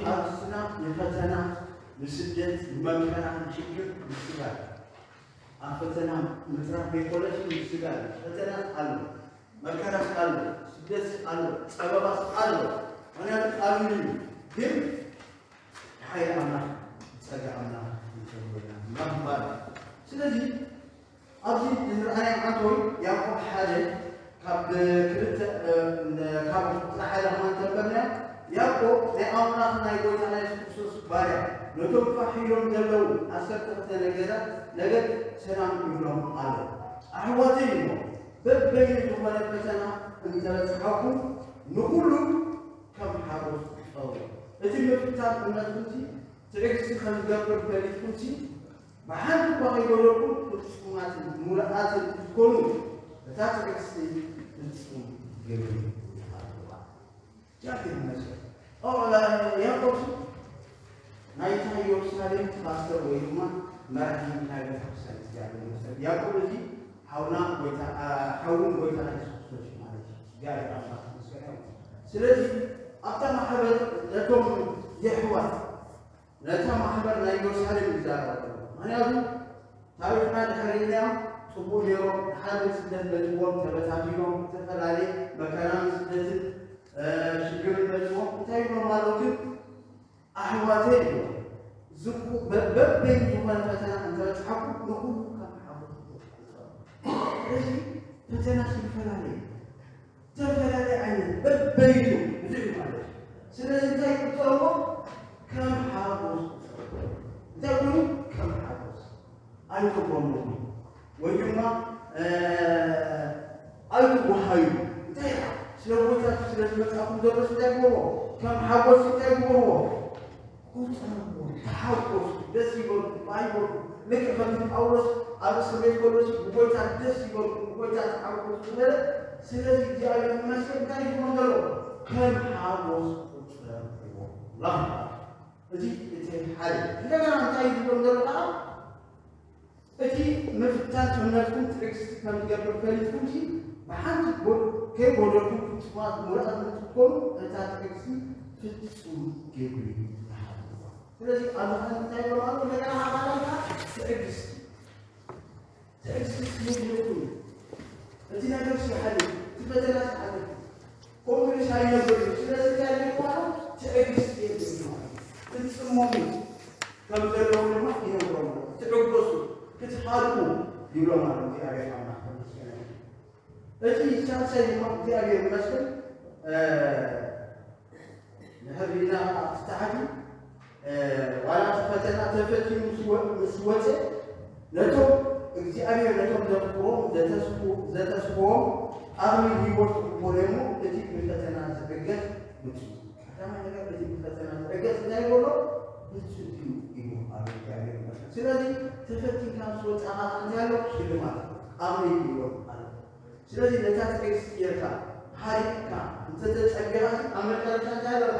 ኣርእስትና ንፈተና፣ ንስደት፣ ንመከራ፣ ንሽግር ምስጋር። ኣብ ፈተና ምጽናሕ ዘይኮነስ ምስጋር። ፈተና ኣሎ፣ መከራስ ኣሎ፣ ስደትስ ኣሎ፣ ጸበባስ ኣሎ። ምኽንያቱ ኣብ ምድሪ ግን ሓይሊ ኣምላኽ፣ ጸጋ ኣምላኽ ይፈልጎና። ኣምላኽ ይባረክ። ስለዚ ኣብዚ ዝረኣናዮ ዓንተወይ ያዕቆብ ሓደ ካብ ክልተ፣ እ፣ ን-፣ ካብ ቁጽሪ ሓደ ከማን ተንበብናዮ። ያዕቆብ ናይ ኣምላኽ ናይ ጎይታና የሱስ ክርስቶስ ባርያ፣ ነቶም ፋሕ ኢሎም ዘለዉ ዓሰርተ ክልተ ነገዳ፣ ነገድ ሰላም ይብሎም ኣሎ። ኣሕዋተይ እሞ፣ በበይኑ ዝኾነ ፈተና እንተበጽሓኩም፣ ንኹሉ ከም ሓጎስ ቁጸርዎ። እቲ ምፍታን እምነትኩምሲ ትዕግስቲ ከም ዝገብር ፈሊጥኩምሲ፣ ብሓንቲ እኳ ከይጎደልኩም ፍጹማትን ምሉኣትን ክትኮኑ፣ እታ ትዕግስቲ ፍጹም ግብሪ ይሃብዋ። እግዚኣብሔር ይመስገን። ኦ፣ ያዕቆብ ናይታ ኢየሩሳሌም ፓስተር ወይ ድማ መራሒ ናይ ቤተክርስትያን እግዚኣብሔር ይመስገን። ያዕቆብ እዚ ሓውና ጎይታ፣ ኣ፣ ሓውን ጎይታ የሱስ ክርስቶስ ማለት እዩ። እግዚኣብሔር ኣምላኽ ይመስገን። ስለዚ ኣብታ ማሕበር ነቶም የሕዋት፣ ነታ ማሕበር ናይ ኢየሩሳሌም ይዛረብ ኣሎ። ምኽንያቱ ታሪኽና ድሕር ኢልና ጽቡቕ ነይሮም፣ ድሓር ስደት መጽዎም፣ ተበታቲኖም፣ ዝተፈላለየ መከራን ስደትን፣ እ፣ ሽግርን መጽዎም፣ እንታይ ይብሎም ኣለዉ ግን? ኣሕዋተይ እዮም። ዝኩ-፣ በ-፣ በበይኑ ዝኾነ ፈተና እንተበጽሓኩም፣ ንኹሉ ከም ሓጎስ ቁጸሩ። ስለዚ ፈተና ይፈላለ እዩ። ዝተፈላለየ ዓይነት በበይኑ ብዙሕ እዩ ማለት እዩ። ስለዚ እንታይ ቁጸርዎ? ከም ሓጎስ ቁጸርዎ። እንታይ ኮይኑ? ከም ሓጎስ። ኣይተጎምሩ። ወይ ድማ፣ እ፣ ኣይትጓሃዩ። እንታይ ስለ ጎይታ ስለ ዝመጻኹም ዘሎ እንታይ ግበርዎ? ከም ሓጎስ እንታይ ግበርዎ? ቁጸርዎ። ተሓጎሱ። ደስ ይበልኩም። ኣይበልኩም። ልክዕ ከምቲ ጳውሎስ ኣብ እስር ቤት ከሎሲ ብጎይታ ደስ ይበልኩም፣ ብጎይታ ተሓጎሱ ዝበለ። ስለዚ እግዚኣብሔር ይመስገን። እንታይ ይብሎም ዘሎ? ከም ሓጎስ ቁጸርዎ። ኣላሁ ኣክበር። እዚ እቲ ሓደ። እንደገና እንታይ ይብሎም ዘሎ ከዓ? እቲ ምፍታን እምነትኩም ትዕግስቲ ከም ዝገብር ፈሊጥኩምሲ፣ ብሓንቲ ጎ-፣ ከይጎደልኩም ፍጹማት ምሉኣት ንክትኮኑ፣ እታ ትዕግስቲ ፍጹም ግብሪ ይሃብዋ። ስለዚ ኣብዚ ኸኣ እንታይ ይብሎም ኣለዉ? እንደገና ኣባላታ ትዕግስቲ፣ ትዕግስቲ ክህልወኩም እዩ። እቲ ነገርሲ ይሓልፍ፣ እቲ ፈተናሲ ይሓልፍ። ኮንግረስ ኣይነብር እዩ። ስለዚ እንታይ ይብሉ ማለት ትዕግስቲ የድሊ ማለት እዩ። ክትጽመሙ ከም ዘለዎም ድማ ይነግሮም። ትዕገሱ፣ ክትሃድኡ ይብሎም ማለት እግዚኣብሔር ኣምላኽ ተመስገነ። እቲ ሳልሳይ ድማ እግዚኣብሔር ይመስገን፣ እ፣ ንሕርድና ኣብቲ ታሕቲ፣ እ፣ ዋላ እቲ ፈተና ተፈቲኑ ምስ ወ-፣ ምስ ወፀ፣ ነቶም እግዚኣብሔር ነቶም ዘፍቅሮም ዘተስፉ-፣ ዘተስፍዎም ኣኽሊል ህይወት ክቕበሉ እሞ እቲ ብፈተና ዝዕገስ ብፁዕ እዩ። ቀዳማይ ነገር እቲ ብፈተና ዝዕገስ እንታይ ይብሎ? ብፁዕ እዩ ይብሎ ኣብ እግዚኣብሔር ይመስገን። ስለዚ ተፈቲንካ ምስ ወፃኻ እንታይ ኣሎ? ሽልማት ኣኽሊል ህይወት ኣሎ። ስለዚ ነታ ትዕግስቲ ጌርካ ሓሪቕካ እንተተጸቢኻ ኣብ መጨረሻ እንታይ ኣለካ?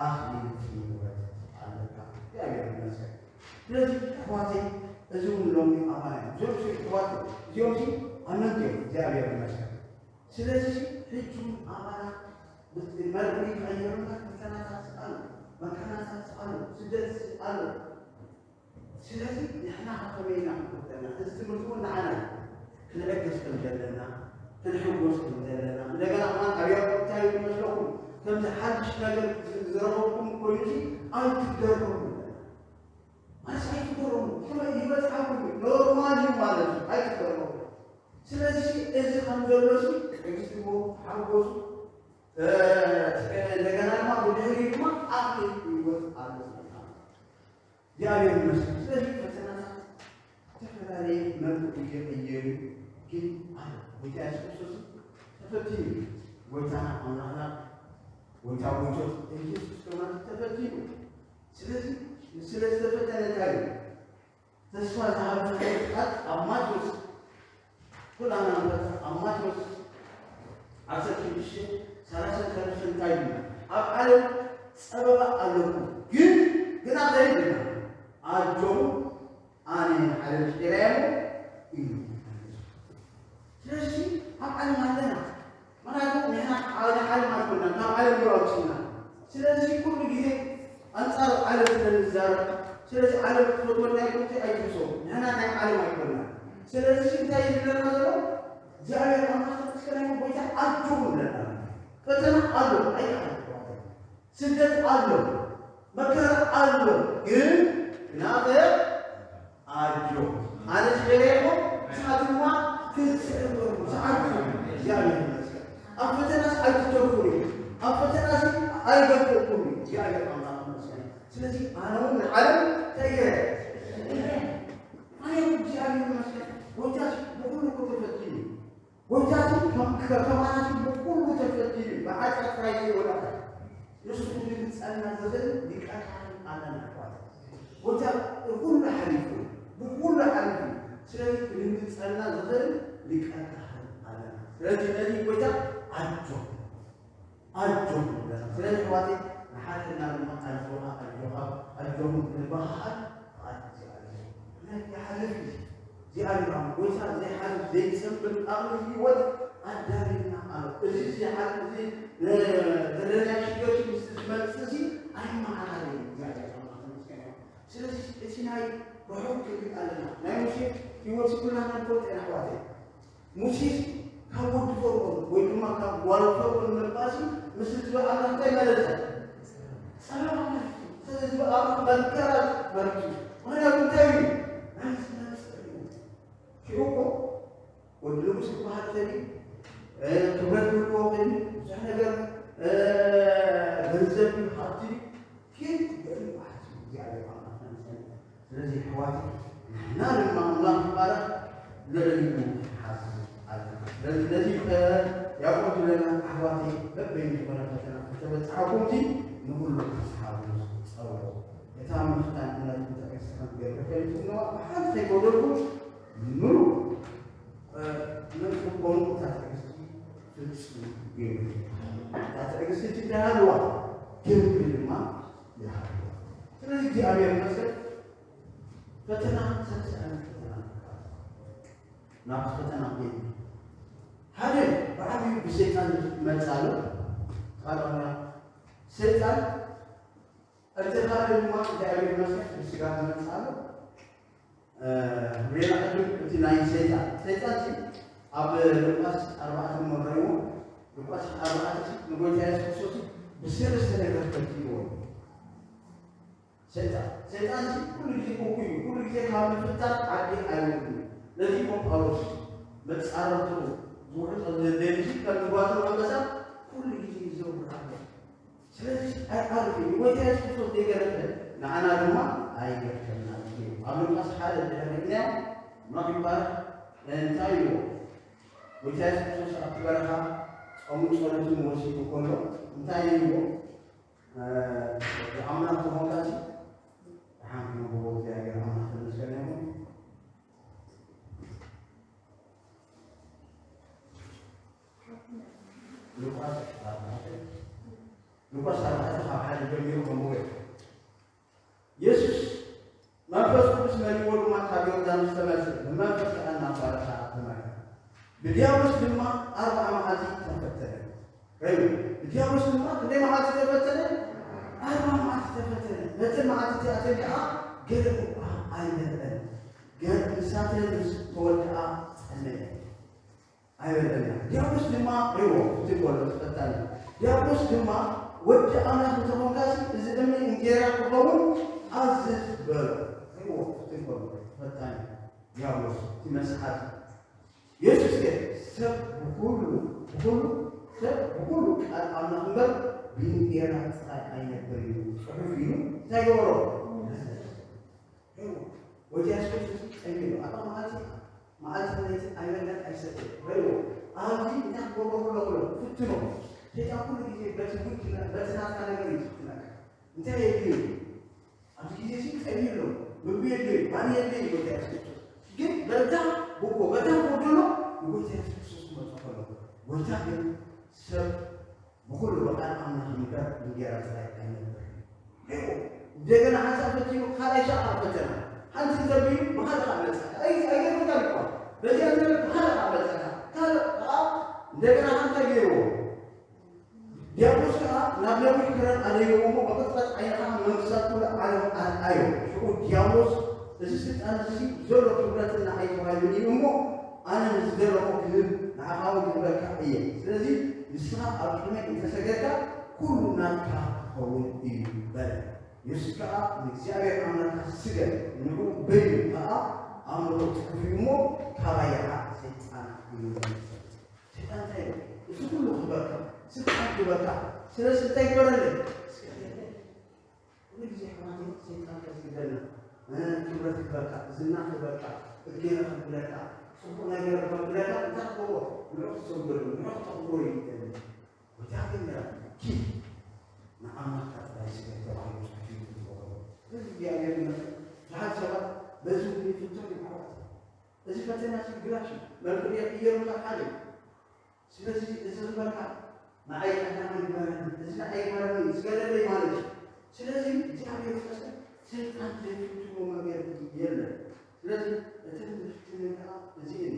ኣኽሊል ህይወት ኣለካ። እግዚኣብሔር ይመስገን። ስለዚ ኣሕዋተይ፣ እዚ እውን ሎሚ ኣባና እዮም። እዚኦም ሲ ኣሕዋት እዮም። እዚኦም ሲ ኣመንቲ እዮም። እግዚኣብሔር ይመስገን። ስለዚ ሲ ሕጂ እውን ኣባና መርምሪ ቀይሩና ፈተናታት ኣሎ፣ መከራታት ኣሎ፣ ስደት ኣሎ። ስለዚ ንሕና ከመይ ኢና ክንቁጠና? እዚ ትምህርቲ እውን ንዓና እዩ። ክንዕግስ ከም ዘለና፣ ክንሕጎስ ከም ዘለና። እንደገና ከማን ኣብ ያዕቆብ እንታይ ይብል መስለኩም? ከምዚ ሓድሽ ነገር ዝ-፣ ዝረኸብኩም ኮይኑሲ ኣይትገረሙ። ማለት ኣይትገረሙ። ከመይ ይበጽሓኩም እዩ። ኖርማል እዩ ማለት እዩ። ኣይትገረሙ። ስለዚ እዚ ከም ዘሎሲ ትዕግስቲ ግበሩ፣ ተሓጎሱ። እ፣ እንደገና ድማ ብድሕሪኡ ድማ ኣኽሊል ህይወት ኣሎ። እግዚኣብሔር ይመስገን። ስለዚ ፈተናታት ዝተፈላለየ መልክዑ እየቀየሩ ግን ኣሎ። ጎይታ የሱስ ክርስቶስ ተፈቲኑ እዩ። ጎይታና ኣምላኽና፣ ጎይታ ጎይቶት ኢየሱስ ከማን ተፈቲኑ። ስለዚ ስለ ዝተፈተነ እንታይ እዩ? ተስፋ ዝሃበና ቃል ኣብ ማቴዎስ፣ ኩላና ንፈልጣ፣ ኣብ ማቴዎስ ዓሰርተ ሽዱሽተ ሰላሳ ሰለስተ እንታይ ይብልና? ኣብ ዓለም ጸበባ ኣለኩም፣ ግን ግና እንታይ ይብልና? ኣጆኹም፣ ኣነ ንዓለም ሽዒረያ እሞ ኢሉ። ስለዚ ኣብ ዓለም ኣለና። ምኽንያቱ ንሕና ኣብ ዓለም ኣይኮንና፣ ካብ ዓለም እዩ ኣውፅእና። ስለዚ ኩሉ ግዜ ኣንጻር ዓለም ስለ ንዛረብ፣ ስለዚ ዓለም ክትፈትወና ይኮንኩ ኣይትሕሰቡ። ንሕና ናይ ዓለም ኣይኮንና። ስለዚ እንታይ ይብለና ዘሎ? እግዚኣብሔር ኣምላኽ ተመስገን ይኹን፣ ጎይታ ኣጆኹም ይብለና። ፈተና ኣሎ፣ ኣይትሓስቡ። ስደት ኣሎ፣ መከራ ኣሎ፣ ግን ግናኸ ኣጆኹም። ኣነ ዝበለየኹም ንስኻትኩም ድማ ክትስዕሩ ሰዓቱ እግዚኣብሔር ይመስገን። ኣብ ፈተናስ ኣይትተርፉን እዩ። ኣብ ፈተናስ ኣይገድፈኩም እዩ እግዚኣብሔር ኣምላኽ ይመስገን። ስለዚ ኣነ እውን ንዓለም እንታይ ገይረ? ኣነ እውን እግዚኣብሔር ይመስገን። ጎይታስ ብኹሉ እኮ ተፈቲኑ እዩ። ጎይታሲ ከም ከማናሲ ብኩሉ ተፈቲኑ ብሓጢኣት ጥራይ ዘይወደቐ ንሱ ክድምፀና ዝኽእል ሊቀ ካህን ኣለና ኣሕዋት። ጎይታ ብኩሉ ሓሊፉ ብኩሉ ሓሊፉ ስለዚ ክድምፀና ዝኽእል ሊቀ ካህን ኣለና። ስለዚ ነዚ ጎይታ ኣጆ ኣጆኹም ይብለና። ስለዚ ኣሕዋተይ ንሓድሕድና ድማ ኣጆኻ ኣጆኻ ኣጆኹም ክንበሃሃል ፍቓድ እግዚኣብሔር እዩ። ናይ ይሓልፍ እዩ። እግዚኣብሔር ኣምላኽ ጎይታ ዘይሓልፍ ዘይሰንብድ ኣቕሊ ህይወት ኣዳልዩልና ኣሎ። እዚ ዘይሓልፍ እዚ ዘለናዮ ሽግር ምስቲ ዝመጽእ እዚ ኣይመዓራረይን እዩ እግዚኣብሔር ኣምላኽ ተመስገን ይኹን። ስለዚ እቲ ናይ ርሑቕ ክንርኢ ኣለና። ናይ ሙሴ ህይወት ኩላና ንፈልጦ ኢና ኣሕዋተይ። ሙሴ ካብ ወዲ ፈርዖን ወይ ድማ ካብ ጓል ፈርዖን ምባሲ ምስ ህዝቢ ኣምላኽ እንታይ መረጸ? ጸላም ኣምላኽ እዩ። ስለዚ ህዝቢ ኣምላኽ መከራ መሪጹ። ምኽንያቱ እንታይ እዩ? ናይ ዝመጽእ እዩ። ሽዑ እኮ ወዲ ንጉስ ክበሃል ተልዩ፣ እ፣ ክብረት ክህልዎ ተልዩ፣ ብዙሕ ነገር፣ እ፣ ገንዘብ እዩ፣ ሃብቲ እዩ። ግን ልዕሊ ባሕቲ እግዚኣብሔር ኣምላኽ ተመስገን። ስለዚ ኣሕዋተይ ንሕና ድማ ኣምላኽ ይባረኽ ልዕሊኡ ክንሓስብ ኣለና። ስለዚ ነዚ ከ ያዕቆብ ዝብለና ኣሕዋተይ በበይኑ ዝኾነ ፈተና ከተበጽሓኩም እዚ ንኹሉ ክትሓብሩ ጸውዑ። እታ ምፍታን እምነትኩም ተቐይሳ ከም ትገብር ፈሊጥኩም ነዋ ብሓንቲ ከይጎደልኩም ምሉእ እ፣ ምን ክትኮኑ እታ ትዕግስቲ ፍጹም ይሁን። እታ ትዕግስቲ እንታይ ሃልዋ? ክብሪ ድማ ይሃልዋ። ስለዚ እግዚኣብሔር ይመስገን። ፈተና ሰለስተ ዓይነት ፈተና ንኣቱ። ናብቲ ፈተና ከይዱ ሓደ ብዓብዩ ብሰይጣን ዝመጽእ ኣሎ። ካልእ ሰይጣን እቲ ካልእ ድማ እግዚኣብሔር ይመስገን ብስጋ ዝመጽእ ኣሎ። እ፣ ሌላ ቅድም እቲ ናይ ሰይጣን፣ ሰይጣን እዚ ኣብ ሉቃስ ኣርባዕተ እሞ ንሪእዎ፣ ሉቃስ ኣርባዕተ እዚ ንጎይታ የሱስ ክርስቶስ ብሰለስተ ነገር ፈቲንዎ እዩ። ሰይጣን፣ ሰይጣን እዚ ኩሉ ግዜ እኩይ እዩ። ኩሉ ግዜ ካብ ምፍታን ዓዲ ኣይወጽእን እዩ። ነዚ እኮ ጳውሎስ መጻረርትኡ ዝውሕጦ ዘደሊ ከም ዝጓትም ኣንበሳ ኩሉ ግዜ ይዘውር ኣሎ። ስለዚ ኣይዓርፍን እዩ። ጎይታ የሱስ ክርስቶስ ዘይገደፈ ንዓና ድማ ኣይገድፈናን እዩ። ኣብ ሉቃስ ሓደ እንድሕር ርኢናዮ፣ ኣምላኽ ይባረኽ፣ እንታይ ኢልዎ? ጎይታ የሱስ ክርስቶስ ኣብቲ በረኻ ጾምን ጸሎትን ወሲኑ ከሎ እንታይ ኢልዎ? እ፣ ኣምላኽ ዝኾንካ እዚ ደሓን ክንብቦ እግዚኣብሔር ኣምላኽ ተመስገን ይኹን። ሉቃስ ኣርባዕተ፣ ሉቃስ ኣርባዕተ ካብ ሓደ ጀሚሩ ከንብቦ እዩ። የሱስ መንፈስ ቅዱስ መሊእዎ ድማ ካብ ዮርዳኖስ ተመልሰ፣ ብመንፈስ ከኣ ናብ በረኻ ተመርሐ። ብድያብሎስ ድማ ኣርብዓ መዓልቲ ተፈተነ። ርእዩ፣ ብድያብሎስ ድማ ክንደይ መዓልቲ ተፈተነ? ኣርብዓ መዓልቲ ተፈተነ። ነተን መዓልቲ እቲኣተን ከኣ ገለ እኳ ኣይበልዐን። ገ-፣ ንሳተን ምስ ተወድኣ ጸመየ። ኣይበልዐን። ዲያብሎስ ድማ ርእይዎ፣ እቲ ጓል ተፈታኒ። ዲያብሎስ ድማ፣ "ወዲ ኣምላኽ እንተኾንካሲ፣ እዚ እምኒ እንጌራ ክኸውን ኣዝዝ" በሎ። ርእይዎ፣ እቲ ጓል ተፈታኒ። ዲያብሎስ፣ እቲ መስሓቲ። የሱስ ግን፣ "ሰብ ብኹሉ፣ ብኹሉ፣ ሰብ ብኹሉ ቃል ኣምላኽ እምበር ብእንጌራ ጥራይ ኣይነብር እዩ፣ ጽሑፍ" ኢሉ እንታይ ገበሮ? ርእይዎ፣ ወዲ የሱስ ክርስቶስ ጸሚሉ፣ ኣርባ መዓልቲ መዓልትን ለይትን ኣይበልዐን ኣይሰተየን። ርእይዎ፣ ኣብዚ እንታይ ክገብሮ ከሎ ክፍትኖ። ሰይጣን ኩሉ ግዜ በቲ ውክልና፣ በቲ ናትካ ነገር እዩ ዝፍትነካ። እንታይ የድልዮ? ኣብዚ ግዜ እዚ ጸሚኡ ኣሎ። ምግቢ የድልዮ፣ ማይ የድልዮ፣ ጎይታ የሱስ ክርስቶስ። ግን በታ ብጎ፣ በታ ጎደሎ ንጎይታ የሱስ ክርስቶስ ክመጾ ከሎ። ጎይታ ግን ሰብ ብኹሉ ብቃል ኣምላኽ እምበር እንጌራ ጥራይ ኣይነብር። ሪኦ፣ እንደገና ሓንሳብ ፈቲኑ፣ ካልኣይ ሻዕ ከዓ ፈተና። ሓንቲ እንተቢሉ፣ ብኻልእ ከዓ መጽኣ። ኣይ-፣ ኣይገርመካን እኳ። በዚኣ እንተ ብኻልእ ከዓ መጽኣ። ካልእ ከዓ እንደገና ሓንታ ገይርዎ። ዲያብሎስ ከዓ ናብ ነዊሕ ከረን ኣደየዎ እሞ፣ ብቕጽበት ዓይንኻ ከም መንግስቲ ኣዮ ሽዑ ዲያብሎስ፣ እዚ ስልጣን እዚ ዘሎ ክብረትና ኣይተዋሂብን እዩ እሞ፣ ኣነ ንዝደለኹ ክህብ ንዓኻ እውን ክህበካ እየ። ስለዚ ንስኻ ኣብ ቅድመይ እንተሰገድካ፣ ኩሉ ናትካ ክኸውን እዩ በለ። የሱስ ከኣ፣ ንእግዚኣብሔር ኣምላኽካ ስገድ፣ ንዕኡ በይኑ ከኣ ኣምልኾ ጽሑፍ እዩ እሞ፣ ካባይ ርሓቕ ሰይጣን ይብል። ሰይጣን እንታይ ይብል? እዚ ኩሉ ክህበካ፣ ስልጣን ክህበካ፣ ስለዚ እንታይ ግበረለይ? ስገደለይ። ኩሉ ግዜ ኣሕዋተይ ሰይጣን ከስግደልና፣ እ፣ ክብረት ክህበካ፣ ዝና ክህበካ፣ እገለ ከብለካ፣ ጽቡቕ ነገር ከብለካ፣ እንታይ ክገብሮ? ንዑ ክትሰግደሉ፣ ንዑ ክተኽብሮ እዩ ዝደሊ። ጎይታ ግን ይላል፣ ኪድ ንኣምላኽካ ጥራይ ስገድ ተባሂሉ ተጻሒፉ እዩ ዝገብሮ። ስለዚ እግዚኣብሔር ይመስገን፣ ብዙሓት ሰባት በዚ እውን ይፍተኑ ኣሕዋት። እዚ ፈተና ችግራችን መልክዑ የቕየሩ ካብ ሓደ። ስለዚ እዚ ዝበልካ ንዓይ ቀዳማይ ግበረኒ፣ እዚ ንዓይ ግበረኒ፣ ስገደለይ ማለት እዩ። ስለዚ እግዚኣብሔር ይመስገን፣ ሰይጣን ዘይፍትኖ ነገር የለን። ስለዚ እቲ ዝፍትነካ እዚ እዩ።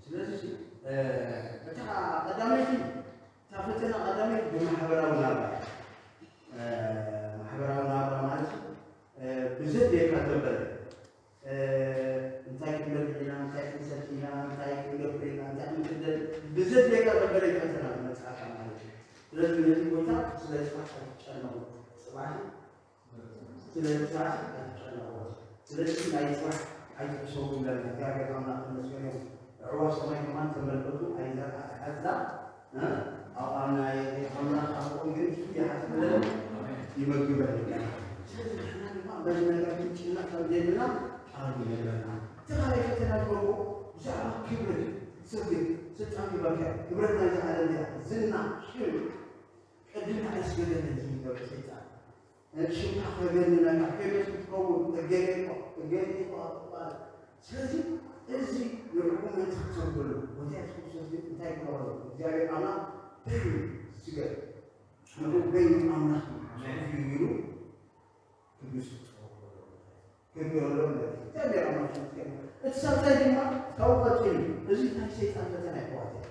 ስለዚ፣ እ፣ እታ ቀዳመይቲ፣ እታ ፈተና ቀዳመይቲ ብማሕበራዊ ናብራ፣ እ፣ ማሕበራዊ ናብራ ማለት፣ እ፣ ብዘድልየካ ዘበለ፣ እ፣ እንታይ ክንበልዕ ኢና፣ እንታይ ክንሰቲ ኢና፣ እንታይ ክንገብር ኢና፣ እንታይ ክንክደን፣ ብዘድልየካ ዘበለ ፈተና ዝመጽኣካ ማለት እዩ። ስለዚ ነዚ ቦታ ስለ ጽባሕ ኣይትጨነቑ። ጽባሕ ስለ ጽባሕ ኣይትጨነቑ። ስለዚ ናይ ጽባሕ ኣይትሕሰቡ ይብለና እግዚኣብሔር ኣምላኽ ይመስገን እዩ። ኣዕዋፍ ሰማይ ከማን ተመልከቱ፣ ኣይዘርኣ ኣይሓጽዳ፣ እ? ኣእዋም ናይ ኣምላኽ ኣልኦም ግን ይሓጽብለን ይመግበን ይብለና። ስለዚ ንሕና ድማ በዚ ነገር ክንጭነቕ ከም ዘይብልና ቃሉ ይነግረና። እቲ ካልኣይ ፈተና ዝገብሮ ብዛዕባ ክብረት፣ ስግድ፣ ስልጣን ክበካ፣ ክብረት ናይዚ ዓለም እያ፣ ዝና፣ ሽም፣ ቅድም ኣይስገደለን ዝብል ሰይጣን። ሽምካ ከገንነካ፣ ፌመስ ክትኸውን፣ እገሌ እኮ፣ እገሊት እኮ ትበሃል። ስለዚ እዚ ንዕኡ ምእንቲ ክትሰግደሉ፣ ጎይታ የሱስ ክርስቶስ ግን እንታይ ይገብሮ? እግዚኣብሔር ኣምላኽ በይኑ ስገድ፣ ንዕኡ በይኑ ኣምላኽ እዩ ኢሉ ቅዱስ ክገብረሎም ማለት እዩ። እግዚኣብሔር ኣምላኽ ይመስገን። እቲ ሳልሳይ ድማ ካብኡ ቀጺሉ፣ እዚ ናይ ሰይጣን ፈተና ይሕዋተይ።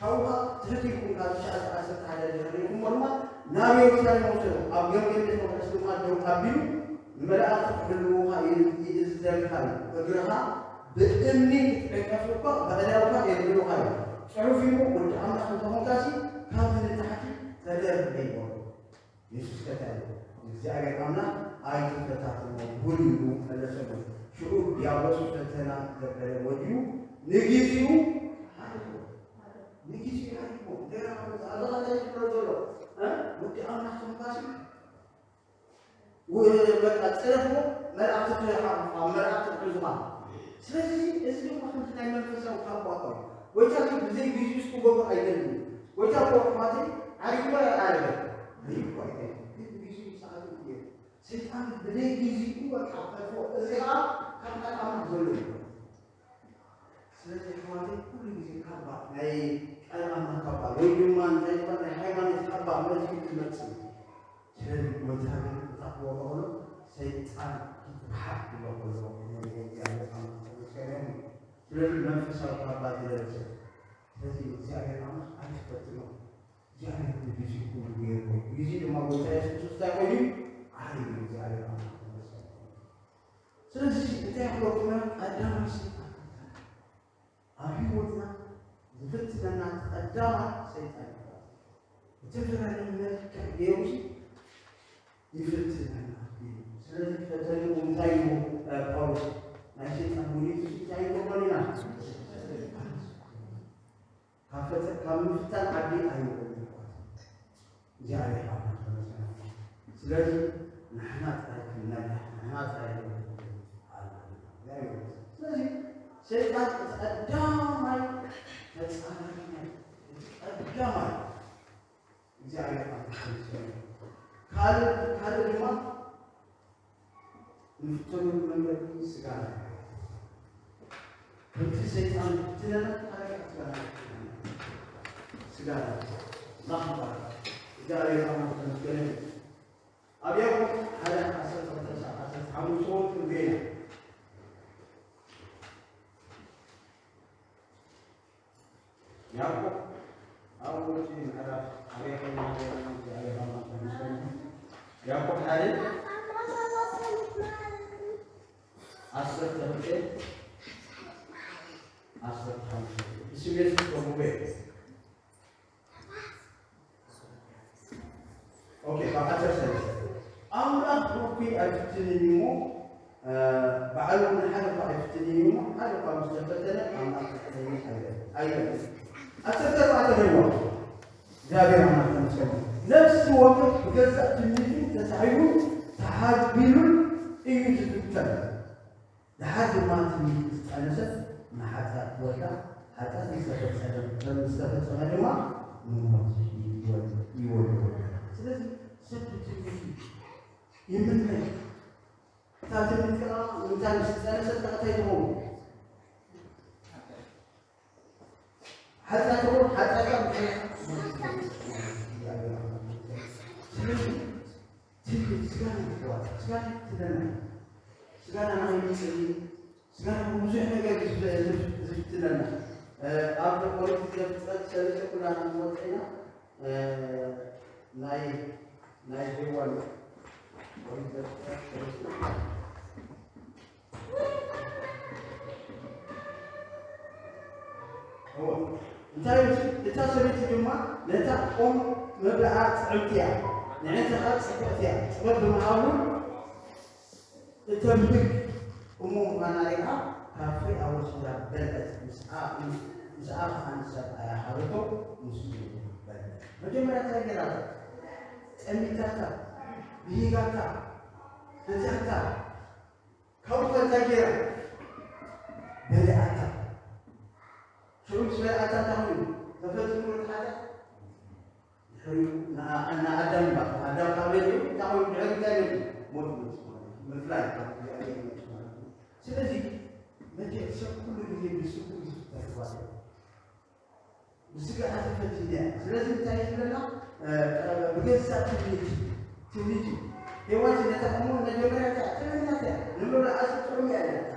ካብኡ ትሕት ኢልኩም ካብ ትሽዓተ ዓሰርተ ሓደ ድሕሪ ኢልኩም ድማ ናብ የሩሳሌም ወሰዶ፣ ኣብ ገምገም ቤተ መቕደስ ድማ ደው ኣቢሉ፣ ንመላእኽቲ ክሕልዉኻ ይእዝዘልካ እዩ፣ እግርኻ ብእምኒ ክትዕንቀፍ እኳ በዕዳውካ የብሉኻ እዩ። ጽሑፍ እዩ፣ ወዲ ኣምላኽ እንተኾንካሲ ካብዚ ንታሕቲ ተደርበ ይበሎ። የሱስ ከ እንታይ ኢሉ? እግዚኣብሔር ኣምላኽ ኣይትፈታተኖ፣ ብሉይ ኢሉ መለሰሉ። ሽዑ ዲያብሎስ ፈተና ዘበለ ወዲኡ ንግዜኡ ሓዲግዎ። ንግዜኡ ሓዲግዎ። እንደገና ኣብዚ እንታይ ዝብሎ ዘሎ? እ? ወዲ ኣምላኽ ተንኳሲ ወ-፣ በቃ ጽረፍዎ፣ መላእኽቲ ክሓቑፋ፣ መላእኽቲ ክሕዙኻ። ስለዚ እዚ ድማ ከምዚ ናይ መንፈሳዊ ካባ እዩ። ጎይታ ግን ብዘይ ግዜኡ ዝገብሮ ኣይደልን። ጎይታ እኮ ኣሕዋተይ ዓሪጉ ኣይዓረገን። ሪጉ ኣይኮነን። ግን ብግዜኡ ሰዓቱ እዩ። ሰይጣን ብዘይ ግዜኡ በቃ ፈትዎ። እዚ ኸዓ ካብ ናይ ኣምላኽ ዘሎ እዩ። ስለዚ ኣሕዋተይ ኩሉ ግዜ ካባ፣ ናይ ቃል ኣምላኽ ካባ ወይ ድማ እንታይ ይባሃል፣ ናይ ሃይማኖት ካባ መሊኡ ክመጽእ እዩ። ስለዚ ጎይታ ግን ክጠፍዎ ከሎ ሰይጣን ይትብሓት ክብሎ ከሎ ነዚ እግዚኣብሔር ኣምላኽ ተመስገነ ይሁን። ስለዚ መንፈሳዊ ካባ ዝለበሰ፣ ስለዚ እግዚኣብሔር ኣምላኽ ኣይትፈትኖ። እግዚኣብሔር ብግዜኡ ኩሉ ገይርዎ። ብግዜ ድማ ጎይታ የሱስ ክርስቶስ እንታይ ኮይኑ? ዓርዩ። እግዚኣብሔር ኣምላኽ ተመስገነ ይሁን። ስለዚ እንታይ ክብለኩም እየ? ቀዳማይ ሰይጣን ፈተና። ኣብ ህይወትና ዝፍትነና ቀዳማይ ሰይጣን እዩ። ብዝተፈላለየ መልክዕ ገይሩ ይፍትነና እዩ። ስለዚ ፈተንኡ እንታይ እዩ? እ፣ ጳውሎስ ናይ ሰይጣን ውዲቱ እንታይ ይገብረሉ ኢና? ካብ ፈተ-፣ ካብ ምፍታን ዓዲ ኣይወረድን። እግዚኣብሔር ኣምላኽ ተመስገን። ስለዚ ንሕና ጥራይ ክንነቅሕ፣ ንሕና ጥራይ ክንነቅሕ ኣለና። እግዚኣብሔር ይመስገን። ስለዚ ሰይጣን እቲ ቀዳማይ ተጻራሪና እዩ። እቲ ቀዳማይ እግዚኣብሔር ኣምላኽ ተመስገን። ካልእ፣ ካልእ ድማ ንፍተነሉ መንገዲ ስጋና። ከምቲ ሰይጣን ዝፍትነና፣ ካልእ ስጋና። ስጋና። ኣምላኽ ይባረክ። እግዚኣብሔር ኣምላኽ ተመስገነ ይሁን። ኣብ ያዕቆብ ሓደ ዓሰርተ ክልተ ዓሰርተ ሓሙሽተ እውን ክንሪኦ ኢና። ያዕቆብ ኣብ ውሽጢ ምዕራፍ ኣበይ ኮይና ዘለና እግዚኣብሔር ኣምላኽ ተመስገን። ያዕቆብ ሓደ ዓሰርተ ክልተ ዓሰርተ ሓሙሽተ ብስሜት ዝተውህበ እዩ። ኦኬ፣ ካብ ዓሰርተ ሰለስተ ኣምላኽ ብእኩይ ኣይፍትንን እዩ እሞ፣ እ፣ ባዕሉ እውን ሓደ እኳ ኣይፍትንን እዩ እሞ፣ ሓደ እኳ ምስ ተፈተነ ኣምላኽ ክፍተነኒ ኣይበል-፣ ኣይበልን። ዓሰርተ ኣርባዕተ ሪእዎ። እግዚኣብሔር ኣምላኽ ተመስገን። ነፍሲ ወከፍ ብገዛእ ትምኒቱ ተሳሒቡ ተሓቢሉን እዩ ዝፍተን። ደሓር ድማ ትምኒት ምስ ጠነሰት ንሓጢኣት ትወልዳ፣ ሓጢኣት ምስ ተፈጸመ፣ ምስ ተፈጸመ ድማ ንሞት ይወል-፣ ይወልዶ። ስለዚ ሰብ ብትምኒቱ ይምነ። እታ ትምኒት ከኣ እንታይ ምስ ጠነሰት ከኣ እንታይ ትኸውን? ሓጢኣት እውን ሓጢኣት ኣብ ምድሪ። ስለዚ ትልቅ ስጋና ይተዋት፣ ስጋና ትደና፣ ስጋና ንኸይንጽሊ፣ ስጋና ብዙሕ ነገር እዩ ዝፍ-፣ ዝፍ-፣ ዝፍትነና። እ፣ ኣብ ኦሪት ዘፍጥረት ሰለስተ ኩላና ንፈልጦ ኢና። እ፣ ናይ፣ ናይ ሄዋን ኦሪት ዘፍጥረት ሰለስተ እዎ። እንታይ እዩ? እታ ሰበይቲ ድማ ነታ ኦም መብልዓ ጥዕምቲ እያ፣ ንዕንተኻ ጽብቕቲ እያ፣ ጥበብ ብምሃቡ እተብህግ እሞ ምዃና ሪኣ ካብ ፍሬኣ ወሲዳ በልዐት፣ ምስኣ፣ ምስኣ ኸኣ ንሰብኣያ ሃበቶ፣ ንሱ በልዐ። መጀመርያ እንታይ ገይራታ? ጠሚታታ፣ ብሂጋታ፣ ፈቲሓታ። ካብኡ ከ እንታይ ገይራ? በልዓታ። ሽዑ ምስ በልዓታ እንታይ ኮይኑ? ተፈጺሙ እቲ ሓጢኣት? ድሕሪኡ ንኣ-፣ ንኣዳም እምበር፣ ኣዳም ካብ በልዑ እንታይ ኮይኑ? ድሕሪ እንታይ መጺኡ? ሞት መጺኡ ማለት እዩ። ምፍላይ ካብ እግዚኣብሔር ይመጽእ ማለት እዩ። ስለዚ መቼ ሰብ ኩሉ ግዜ ብስሙ እዩ ዝፍተን። ብስጋ ተፈቲነ እያ። ስለዚ እንታይ እዩ ዝብለና? እ፣ ብገዛእ ትምኒት፣ ትምኒት እዩ። ሄዋን ነታ እሞ መጀመርያ እታ ጥዕምቲ እያ፣ ንምብላዓ ጥዑም እያ ኢላታ።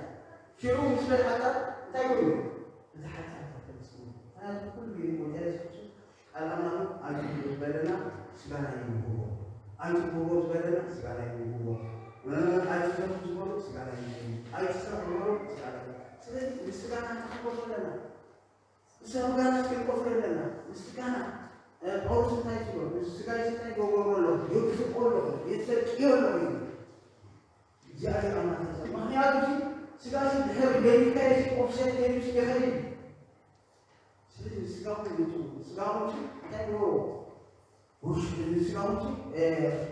ሽዑ ምስ በልዓታ እንታይ ኮይኑ? እቲ ሓጢኣት ተፈጺሙ። ምኽንያቱ ኩሉ ግዜ ጎይታ የሱስ ክርስቶስ ቃል ኣምላኽ ኣይትብልዑ ዝበለና ስጋና ይብልዎ። ኣይትብልዎ ዝበለና ስጋና ይብልዎ። እ፣ ኣይትሰትዩ ዝበሎ ስጋና ይብልዎ። ኣይትስረቑ ዝበሎ ስጋና ይብልዎ። ስለዚ ንስጋና ንሕጎስ ኣለና። ንስጋና ክንቆፍር ኣለና። ንስጋና፣ እ፣ ጳውሎስ እንታይ ትብሎ? ንስጋይ እንታይ ይገብሮ ኣለኹ? የግዝቆ ኣለኹ፣ የሰርቅዮ ኣለኹ እዩ። እግዚኣብሔር ኣምላኽ ተዘ-፣ ምኽንያቱ እዚ ስጋ እዚ ድሕር ገዲፍካዮ እዚ ኦፍሴት ገይሩ እዚ ይኸይድ እዩ። ስለዚ ንስጋኹም ግጥሙ። ንስጋኹም እዚ እንታይ ግበርዎ? ውሽ-፣ ንስጋኹም እዚ፣ እ፣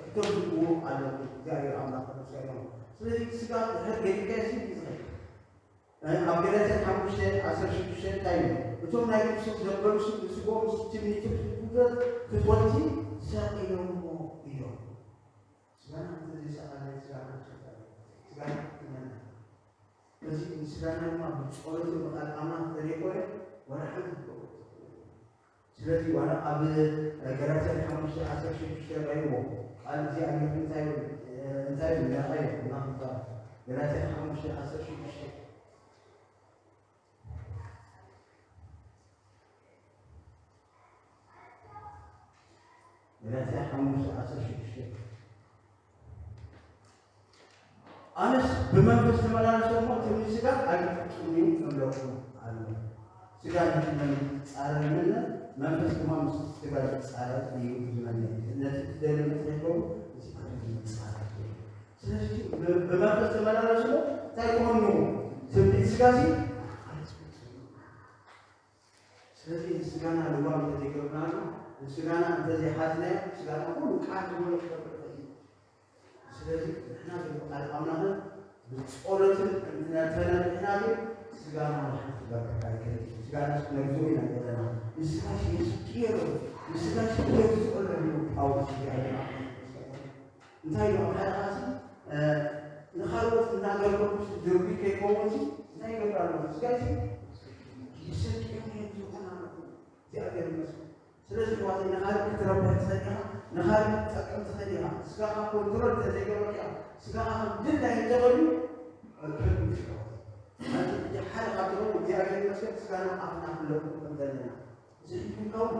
ክተግዝእዎ ኣለኩም። እግዚኣብሔር ኣምላኽ ተመስገን ይኹን። ስለዚ ስጋ ድሕር ገዲፍካዮ እዚ እዩ ዝኸይድ። ኣብ ገላትያ ሓሙሽተ ዓሰርተ ሽዱሽተ እንታይ እዩ? እቶም ናይ ክርስቶስ ዘበሉ ስም ብስግኦም ምስ ትምኒቱ ፍትወት-፣ ፍትወቲ ሰቒሎምዎ እዮም። ስጋና እንተዘይሰቐለ ስጋና ኣይትፈትወን። ስጋና ክትመና። እዚ ስጋና ድማ ብጸሎትን ብቃል ኣምላኽ እንተዘይኮነ ዋላ ሓንቲ ክትገብሮ ኣይትኽእልን። ስለዚ ዋላ ኣብ ገላትያ ሓሙሽተ ዓሰርተ ሽዱሽተ ረኣይዎ ቃል እግዚኣብሔር እንታይ ይብል፣ እንታይ ይብል ንርኣዮ እና ክንዛረብ። ገላትያ ሓሙሽተ ዓሰርተ ሽዱሽተ። ገላትያ ሓሙሽተ ዓሰርተ ሽዱሽተ። ኣነስ ብመንፈስ ተመላለሱ እሞ ትምኒት ስጋ ኣይትፍጽሙ እዩ እብለኩም ኣሎ። ስጋ ነቲ መንፈስ ይጻረር ይመነ፣ መንፈስ ድማ ምስ ስጋ ይጻረር እዩ ዝመነ። ነቲ ትደልዩ ንክትረኽቡ እዚ ክብል ይጻረር እዩ። ስለዚ ብ-፣ ብመንፈስ ተመላለሱ እሞ እንታይ ትኾኑ? ትምኒት ስጋ ሲ ኣይትፍጽሙ። ስለዚ ንስጋና ልዋም እንተዘይገብርናሉ፣ ንስጋና እንተዘይሓዝናዮ፣ ስጋና ኩሉ ቃል ዝበሎ ክገብር ይኽእል እዩ። ስለዚ ንሕና ግን ብቃል ኣምላኽን ብጸሎትን እንተነቢዕና ግን ስጋና ንሓንቲ ክገብር ኣይክእልን እዩ። ስጋና ነግዝኡ ኢና ዘለና። ንስጋሽ የስቅዮ ኣሎ፣ ንስጋሽ የግዝኦ ኣሎ ይብል ጳውሎስ። እግዚኣብሔር ኣምላኽ ይመስገን። እንታይ ኢሉ ኣብ ሓደ ቃልሲ፣ እ፣ ንኻልኦት እናገልገልኩስ ድርጉይ ከይከውንሲ እንታይ ይገብር ኣለኹ? ስጋይሲ ይሰቅዮ የግዝኦን ኣለኹ። እግዚኣብሔር ይመስገን። ስለዚ ኣሕዋተይ ንኻልእ ክትረብሕ ትኽእል ኢኻ፣ ንኻልእ ክትጠቅም ትኽእል ኢኻ። ስጋኻ ኮንትሮል እንተዘይገበርካ፣ ስጋኻ ከም ድላዩ እንተኾይኑ፣ ሕጉስ ኢኻ። ማለት ሓደ ካብቲ እውን እግዚኣብሔር ይመስገን ስጋና ኣፍና ክንለቁ ከም ዘለና። ዘይምካውን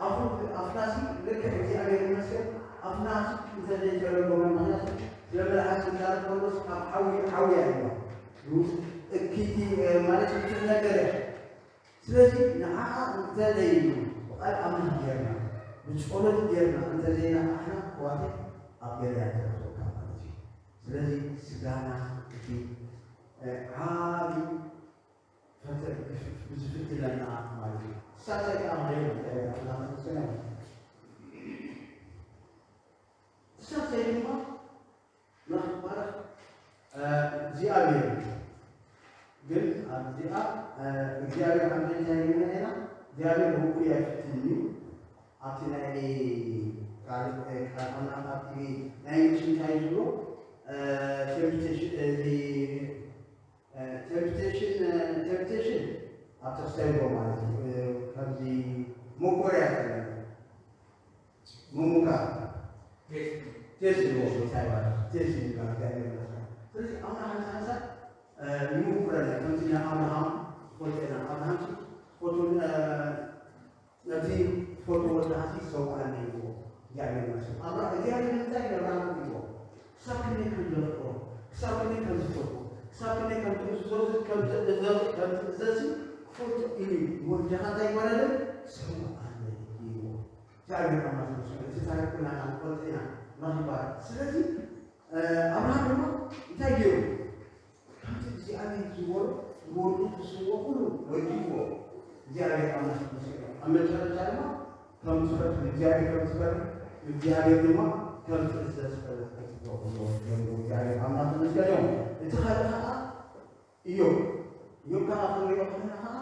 ኣፉ ኣፍናሲ ልክዕ እግዚኣብሔር ይመስገን ኣፍናሲ እንተዘይተረጎመ ምክንያቱ ስለመልሓስ ዝዛረብ ከሎስ ካብ ሓዊ ሓዊ ኣይዋ እኪቲ ማለት ብዙሕ ነገር እያ። ስለዚ ንዓኣ እንተዘይ ብቃል ኣምላኽ ጌርና ብጸሎት ጌርና እንተዘይነቃሕና ክዋተ ኣብ ገበያ ተረኽበካ ማለት እዩ። ስለዚ ስጋና እቲ ዓቢ ብዝፍትነና ማለት እዩ። ሳልሳይ ከዓ መሪር ኣምላኽ ምስጋና ይሁን። ሳልሳይ ድማ ምባረኽ እግዚኣብሔር እዩ። ግን ኣብዚኣ እግዚኣብሔር ኣብ ምንታይ ንብላ ኢና እግዚኣብሔር ብውፉይ ኣይፍትን እዩ። ኣብቲ ናይ ቃል ቃል ኣምላኽ ኣብቲ ናይ ምሽ እንታይ ዝብሎ ቴምፕቴሽን እዚ ቴምፕቴሽን ቴምፕቴሽን ኣብ ተክስታይ ማለት እዩ። ከምዚ መኮርያ ከለና ምሙካ ቴስት ይዎ እንታይ ማለት ቴስት ይባል ጋር ይመስላል። ስለዚህ ኣምላኽ ሓንሳ ሓንሳ ይምኩረና ከምዚ ንኣብርሃም ፈልጠና ኣብርሃም ፎቶ ነቲ ፎቶ ወድኻ ሲ ሰውኣኒ ይዎ እግዚኣብሔር ይመስል። ኣብራ እግዚኣብሔር እንታይ ነብርሃም ይዎ ክሳብ ክንደይ ከም ዘፍቅሮ ክሳብ ክንደይ ከም ዝፈትዎ ክሳብ ክንደይ ከም ትእዝዞ ከም ትእዘዝ ከም ትእዘዝ ክፈልጡ እዩ። ወድኻ እንታይ ይባላለን ሰውኣኒ ይዎ እግዚኣብሔር ኣምላኽ ይመስል። እዚ ታሪክ ኩልና ክንፈልጥ ኢና። ኣምላኽ ይባረክ። ስለዚ ኣብርሃም ድማ እንታይ ገይሩ ከምቲ እግዚኣብሔር ዝበሎ ንወዱ ክስዎ ኩሉ ወዲዎ እግዚኣብሔር ኣምላኽ ይመስገን። ኣብ መጨረሻ ድማ ከም ትፈርድ እግዚኣብሔር ከም ትፈርድ እግዚኣብሔር ድማ ከም ትእዘዝ ፈለጥ ክትገብሮ እግዚኣብሔር ኣምላኽ ይመስገን እዮም። እቲ ካልእ ከዓ እዮም እዮም ከዓ ክንሪኦ ከለና ከዓ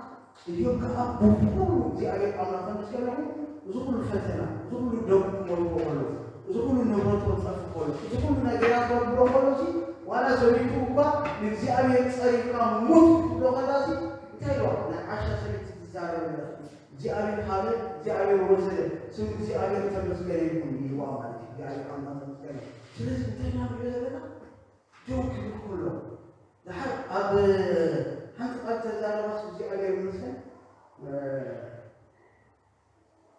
እዮም ከዓ ብኩሉ እግዚኣብሔር ኣምላኽ ከም ዝገለኹ እዚ ኩሉ ፈተና እዚ ኩሉ ደቁ ክወድቆ ከሎ እዚ ኩሉ ንብረቱ ክጠፍ ከሎ እዚ ኩሉ ነገራት ክወድሮ ከሎ ሲ ዋላ ሰበይቱ እኳ ንእግዚኣብሔር ጸሪፍካ ሙት ክትብሎ ከላ ሲ እንታይ ኢልዋ ናይ ዓሻ ሰበይቲ ትዛረብ ኣለኺ እግዚኣብሔር ሃበ እግዚኣብሔር ወሰደ ስም እግዚኣብሔር ተመስገነ ይኹን ኢልዋ ማለት እዩ እግዚኣብሔር ኣምላኽ ተመስገነ ስለዚ እንታይ ኢና ንሪኦ ዘለና ጆክ ይብል ከሎ ደሓር ኣብ ሓንቲ ቃል ተዛረባስ እግዚኣብሔር ይመስገን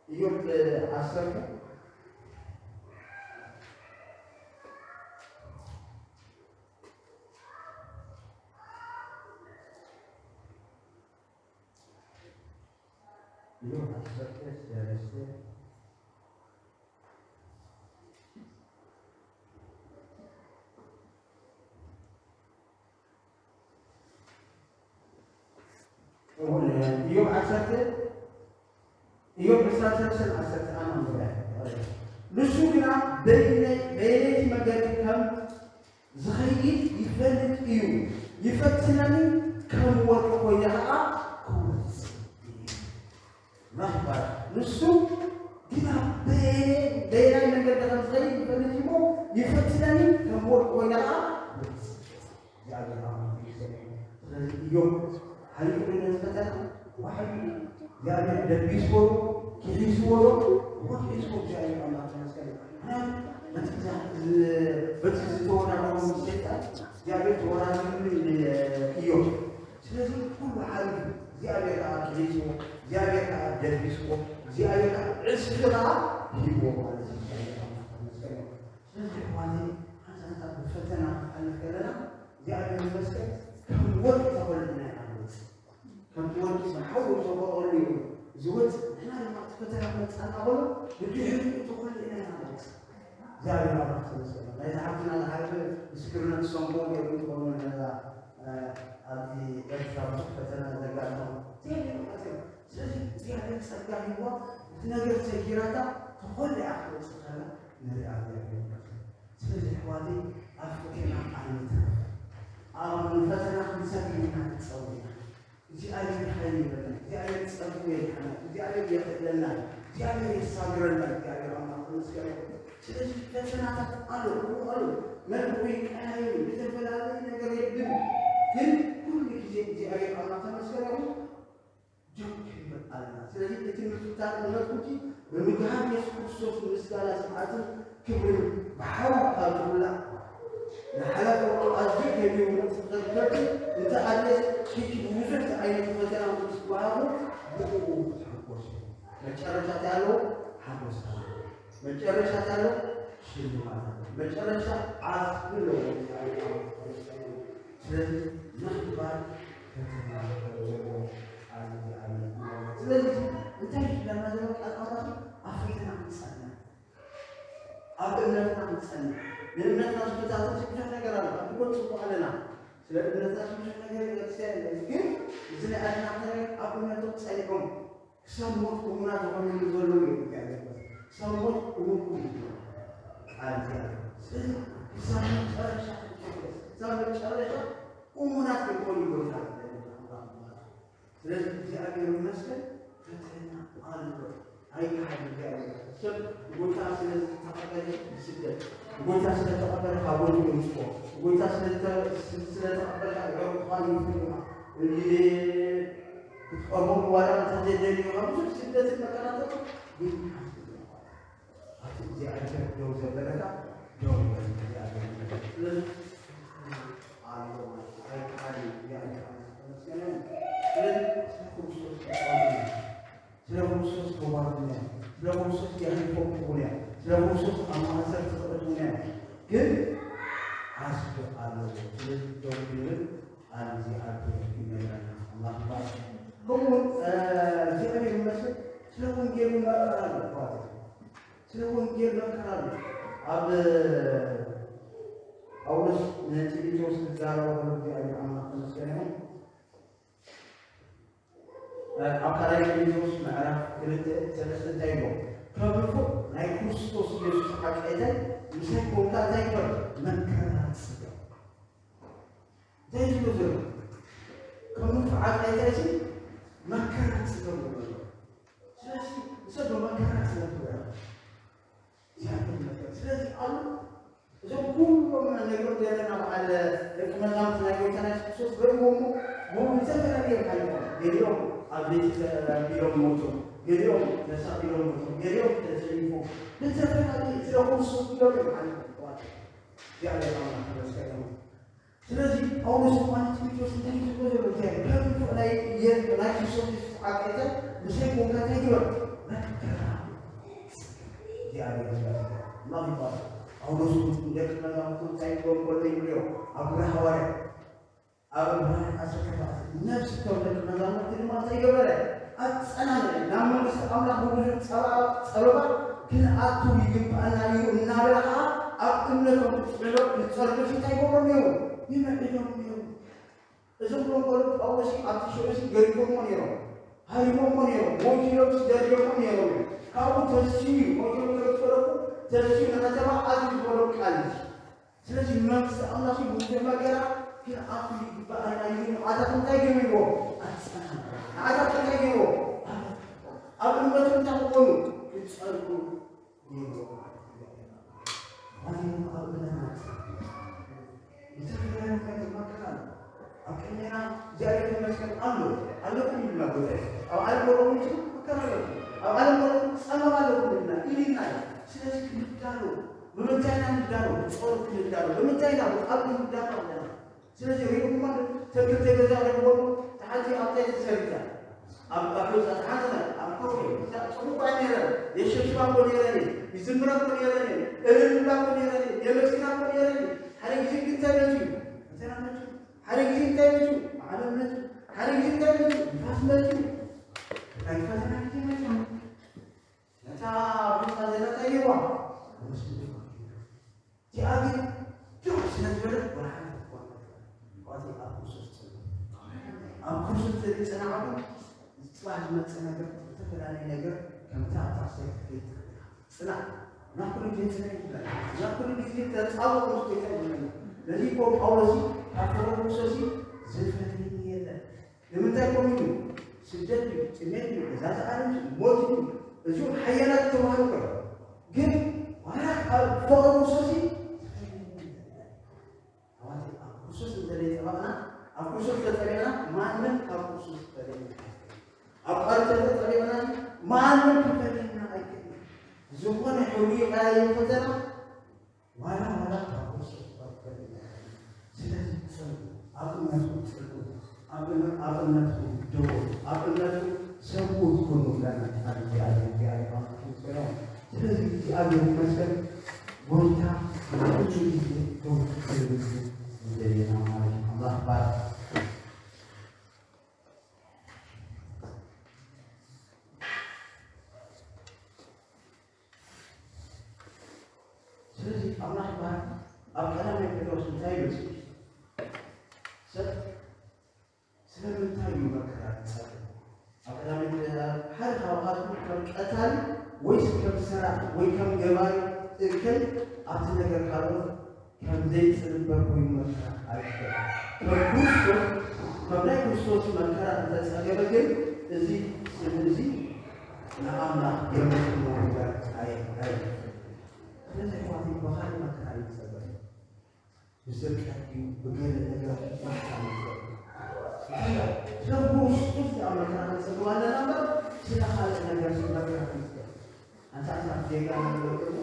እዮብ ዓሰርተ እዮብ ዓሰርተ ሰለስተ እዮብ ዓሰርተ እዮብ ዕስራን ሰለስተን ዓሰርተ ኣነ ኣንብበ ንሱ ግና በየነይቲ መገዲ ከም ዝኸይድ ይፈልጥ እዩ ይፈትነኒ ከም ወርቂ ኮይነ ከዓ ክወፅእ እዩ ይባላል። ንሱ ግና በየናይ መንገዲ ከም ዝኸይድ ይፈልጥ እሞ ይፈትነኒ ከም ወርቂ ኮይነ ከዓ ይወፅእ። እግዚኣብሔር ኣምላኽ ይመስገን። ስለዚ እዮም ሓሊፉ ነዚ ፈተና ባሕሪ እግዚኣብሔር ደቢስዎ ዶ ኪሒስዎ ዶ ወኪልስዎ እግዚኣብሔር ኣምላኽ ይመስገን። ምክንያቱ በቲ ዝተወራረሙ ሰይጣን እግዚኣብሔር ተወራሪሉ እዮም። ስለዚ ኩሉ ሓሊፉ እግዚኣብሔር ከዓ ኪሒስዎ እግዚኣብሔር ከዓ ደቢስዎ እግዚኣብሔር ከዓ ዕስቢ ከዓ ሂብዎ ማለት እዩ። እግዚኣብሔር ኣምላኽ ይመስገን። ስለዚ ኣሕዋተይ ሓንሳብ ብፈተና ክንሓልፍ ከለና እግዚኣብሔር ይመስገን ከም ወርቂ ተኾልና ኢና ንወፅእ። ከምቲ ወርቂ ብሓዊ ዝተቆርቆሩ እዩ ዝወፅእ። ንሕና ድማ እቲ ፈተና ክመፅኣና ከሎ ብድሕሪኡ ተኾልና ኢና ንወፅእ። እግዚኣብሔር ኣምላኽ ተመስገን። ናይዚ ሓፍትና ዝሓለፈ ምስክርነት ዝሰምዕዎ ነይሩ እንትኾኑ ነዛ ኣብዚ ኤርትራ ብዙሕ ፈተና ዘጋጥሞ እግዚኣብሔር ይመስገን። ስለዚ እግዚኣብሔር ጸጋ ሂብዋ እቲ ነገር ሰጊራታ ተኾሉ እያ ክትወፅእ ከላ ንሪኣ እግዚኣብሔር ይመስገን። ስለዚ ኣሕዋተይ ኣብ ፈተና ኣይንትረፍ። ኣብ ፈተና ክንሰግር ኢና ንጸውዕ ኢና። እግዚኣብሔር ሓይሊ ይበልና፣ እግዚኣብሔር ጸጉ የድሓና፣ እግዚኣብሔር የኽእለና፣ እግዚኣብሔር የሳግረና፣ እግዚኣብሔር ኣምላኽ ተመስገን ይኹን። ስለዚ ፈተናታት ኣሎ፣ እዎ ኣሎ፣ መልክዑ ይቀያየር፣ ዝተፈላለየ ነገር የድል፣ ግን ኩሉ ግዜ እግዚኣብሔር ኣምላኽ ተመስገን ይኹን። ጆክ ክንብል ኣለና። ስለዚ እቲ ምፍታን እምነትኩም እቲ ብምግሃር የሱስ ክርስቶስ ንምስጋና ስብሓትን ክብርን ብሓው ካብ ዝብላዕ ንሓለፈ ኣዝዩ ከቢሩ ምንጽብጸብ ከብዲ እንተ ኣድለስ ሕጂ ብብዙሕ ዓይነት ፈተና ምስ ተዋሃቡ ብእኡ ክትሕጉ መጨረሻ እንታይ ኣለዎ? ሓጎስ ኣለዎ። መጨረሻ እንታይ ኣለዎ? ሽልማት ኣለዎ። መጨረሻ ዓስቢ ኣለዎ። ስለዚ ምኽባር ፈተና ዘለዎ ቃል እግዚኣብሔር እዩ። ስለዚ እንታይ ይብለና ዘሎ ቃል ኣምላኽ? ኣብ ፈተና ክንጸንዕ፣ ኣብ እምነትና ክንጸንዕ። ንእምነትና ዝፈታተን ብዙሕ ነገር ኣሎ። ኣብ ህይወት ጽቡቕ ኣለና። ስለ እምነትና ብዙሕ ነገር ይገልጽ ያለ፣ ግን እዚ ናይ ኣድና ነገር ኣብ እምነቶም ጸኒዖም ክሳብ ሞት እሙናት ዝኾኑ ዘለዉ እዮም። እግዚኣብሔር ክሳብ ሞት እሙን እዩ ቃል እግዚኣብሔር። ስለዚ ክሳብ መጨረሻ፣ ክሳብ መጨረሻ እሙናት ክኾኑ ይገብራል። ስለዚ እግዚኣብሔር ይመስገን፣ ፈተና ኣሎ። ኣይከሓድን እግዚኣብሔር። ሰብ ጎይታ ስለ ዝተቐበለ ይስደድ። ጎይታ ስለ ተቐበለ ካብ ጎይትኡ ይውፅኦ። ጎይታ ስለ ዝተ-፣ ስለ ዝተቐበለ ካብ ዕርቁኻ ይፍልኻ። እንዲ ክትቀርቦም ዋላ እንተዘይደልዩ ካብ ብዙሕ ስደትን መከራታት ግን ኣብቲ እግዚኣብሔር ደው ዘበለካ ደው ይበል። እግዚኣብሔር ይመስገን። ስለዚ ኣሎ ማለት እዩ። ኣይከሓድን እግዚኣብሔር ኣምላኽ ተመስገነ። ስለዚ ስለ ክርስቶስ ተቐበሉ። ስለ ክርስቶስ ተዋርድና፣ ስለ ክርስቶስ የሕልፎም ክቡን እያ፣ ስለ ክርስቶስ ኣብ ማእሰር ተቐጥሙና እያ። ግን ዓስቢ ኣለዎ። ስለዚ ደው ክንብል ቃል እግዚኣብሔር ይነግረና። ኣምላኽ ይባርክ። ከምኡውን፣ እ፣ እግዚኣብሔር ይመስገን፣ ስለ ወንጌል መከራ ኣሎ፣ ኣሕዋት። ስለ ወንጌል መከራ ኣሎ። ኣብ ጳውሎስ ንጢሞቴዎስ ክዛረቦ ከሎ እግዚኣብሔር ኣምላኽ ተመስገነ ይኹን። ኣብ ካልኣይ ጢሞቴዎስ ምዕራፍ ክልተ ሰለስተ እንታይ ይብሎ? ከም ንፉዕ ናይ ክርስቶስ ኢየሱስ ዓቃይታይ ምሳይ ኮንካ እንታይ ግበር? መከራ ጽገብ። እንታይ እዩ ዝብሎ ዘሎ? ከም ንፉዕ ዓቃይታይ ሲ መከራ ጽገብ ይብሎ ዘሎ። ስለዚ ንሰብ መከራ ጽገብ ይብሎ። እግዚኣብሔር ይመስገን። ስለዚ ኣሉ እዞም ኩሎም ነግሮም ዘለና በዓል ደቂ መዛሙርቲ ናይ ጎይታና የሱስ ክርስቶስ ገርዎም እሞ ብዝተፈላለየ ሓሊፎም፣ ገሊኦም ኣብ ቤት ተቢሎም ሞቶም፣ ገሊኦም ተሳቒሎም ሞቶም፣ ገሊኦም ተጸይፎም፣ ብዝተፈላለየ ስለ ክርስቶስ ኢሎም እዮም ሓሊፎም። እዋት እግዚኣብሔር ኣምላኽ ይመስገን። ስለዚ ጳውሎስ ድማ ንጢሞቴዎስ እንታይ እዩ ዝብሎ ዘሎ? እግዚኣብሔር ከም ንፉዕ ናይ የ-፣ ናይ ክርስቶስ የሱስ ዓቃይታይ ምሳይ ኮንካ እንታይ ግበር? መከራ። እግዚኣብሔር ይመስገን። ኣምላኽ ይባረክ። ጳውሎስ እውን ንደቂ መዛሙርቱ እንታይ ይብሎም ከሎ ይብልዮ? ኣብ ግብረ ሃዋርያት፣ ኣብ ዕብራውያን ዓሰርተ ኣርባዕተ፣ ነፍሲ እቶም ደቂ መዛሙርቲ ድማ እንታይ ገበረ? ኣጸናንዐ። ናብ መንግስቲ ኣምላኽ ብብዙሕ ጸባ-፣ ጸበባ ክንኣቱ ይግብኣና እዩ እናበለ ኸዓ ኣብ እምነቶም ክጽዕሎ፣ ክጸርግሲ እንታይ ይገብሮም ነይሩ? ይምዕዶም ነይሩ። እዚ ክብሎም ከሎ ጳውሎስ ኣብቲ ሽዑ ገሪፎሞ ነይሮም፣ ሃሪሞሞ ነይሮም፣ ሞት ኢሎም ደርድዮሞ ነይሮም እዮም። ካብኡ ተስዩ፣ ሞት ኢሎም ከም ዝፈለጡ ተስዩ ንኸተማ ኣዝዩ ዝበሎም ቃል እዩ። ስለዚ መንግስቲ ኣምላኽ እዩ ብዙሕ መከራ ግን ኣቱ ይግባኣና እዩ። ንዓታት እንታይ ገይርዎ? ኣጸናንዑ። ንዓታት እንታይ ገይርዎ? ኣብ እምነቱ እንታይ ክኾኑ? ክጸንዑ። ማለት ነው። ኣብ እምነትና ዝተፈላለዩ መከራ ኣሎ። ኣብ ቅድሜና እግዚኣብሔር ይመስገን ኣሎ። ኣለኩም ይብልና ጎይታ የሱስ። ኣብ ዓለም ዘለኹም መከራ ኣለኩም። ኣብ ዓለም ዘለኹም ጸበባ ኣለኩም ይብልና፣ ኢልና እዩ። ስለዚ ክንዳሎ፣ ብምንታይ ኢና ንዳሎ? ብጸሎት ክንዳሎ። ብምንታይ ኢና? ብቃሉ ክንዳሎ ኣለና። ስለዚ ሪእኹማ ዶ? እተን ክልተ ገዛ ሪእኹሞ ዶ? እታ ሓንቲ ኣብ እንታይ ተሰሪታ? ኣብ፣ ኣብ ሑጻ፣ እታ ሓንቲ ናት፣ ኣብ ከውሒ። እዛ ጽቡቕ ኣይነይረን፣ የሸብሽባ እኮ ነይረን እየን፣ ይዝምራ እኮ ነይረን እየን፣ እልል ይብላ እኮ ነይረን እየን፣ የመስግና እኮ ነይረን እየን። ሓደ ግዜ ግን እንታይ መጺኡ? ፈተና መጺኡ። ሓደ ግዜ እንታይ መጺኡ? ማዕበል መጺኡ። ሓደ ግዜ እንታይ መጺኡ? ንፋስ መጺኡ። ናይ ፈተና ግዜ መጺኡ። ነታ ሑጻ ዘላ እንታይ ገይርዋ? እዚኣ ግን ደው ስለ ዝበለት ወላ ሓንቲ ክትኮን ኣይትኽእልን። ምኽንያቱ ኣብ ክርስቶስ ትጽንዕ። ኣብ ክርስቶስ ተዘይጸናዕኩ፣ ጽባሕ ዝመጽእ ነገር፣ ዝተፈላለየ ነገር፣ ከምታ ኣብታ ሰይፍ ክትከይድ ትኽእል ኢኻ። ጽናዕ። ናብ ኩሉ ግዜ ጽንዕ ይብለና። ናብ ኩሉ ግዜ ተጻወት ምስ ጎይታ ይብለና። ነዚ እኮ ጳውሎስ ካብ ፍቕሪ ክርስቶስ ዝፈትየኒ የለን። ንምንታይ ኮን ኢሉ? ስደት እዩ፣ ጥሜት እዩ፣ ገዛ ዝኣለም እዩ፣ ሞት እዩ። እዚኦም ሓያላት ዝተባህሉ እኮ እዮም። ግን ዋላ ካብ ፍቕሪ ክርስቶስ እዩ ዝፈትየኒ የለን። ኣሕዋተይ፣ ኣብ ክርስቶስ እንተዘይጸበቕና፣ ኣብ ክርስቶስ ተጸቢቕና፣ ማንም ካብ ክርስቶስ ክፈልየና ኣይክእልን። ኣብ ቃሉ ተጸቢቕና፣ ማንም ክፈልየና ኣይክእልን። ዝኾነ ሕብሪ ይቀያየር ፈተና፣ ዋላ፣ ዋላ ካብ ክርስቶስ ክፈልየና ኣይክእልን። ስለዚ ጽንዑ፣ ኣብ እምነትኩም ጽንዑ፣ ኣብ እምነ-፣ ኣብ እምነትኩም ደው፣ ኣብ እምነትኩም ሰብኡት ኩኑ ብለና ይመስገን። ጎይታ ንኹሉ ግዜ ደው ክብል ዝደልየና ማለት እዩ። ኣምላኽ ይባረክ። ስለዚ ኣምላኽ ይባረክ። ኣብ ቀዳማይ ጴጥሮስ እንታይ ይብል? ሰብ ስለምንታይ እዩ መከራ ዝጸልእ? ኣብ ቀዳማይ ሓደ ካብኣቶም ከም ቀታሊ ወይስ ከም ሰራቂ ወይ ከም ገባሪ እከይ ኣብቲ ነገር ካልኦት ከም ዘይጽንበር ኮይኑ መከራ ኣይግበር። ከም ክርስቶስ፣ ከም ናይ ክርስቶስ መከራ እንተጸገበ ግን እዚ ስም እዚ ንኣምላኽ የመስግኖ እምበር ኣይ-፣ ኣይግበር። ስለዚ ኣሕዋተይ ብኻልእ መከራ ይጸበ። ብስርቀት ድዩ፣ ብገለ ነገር መከራ ይጸበ። ስለ ክርስቶስ ደኣ መከራ ክንጸበ ኣለና እምበር ስለ ካልእ ነገር ስለ መከራ ክንጸበ። ኣንታ፣ ኣንታ ጌጋ ነገር እኮ፣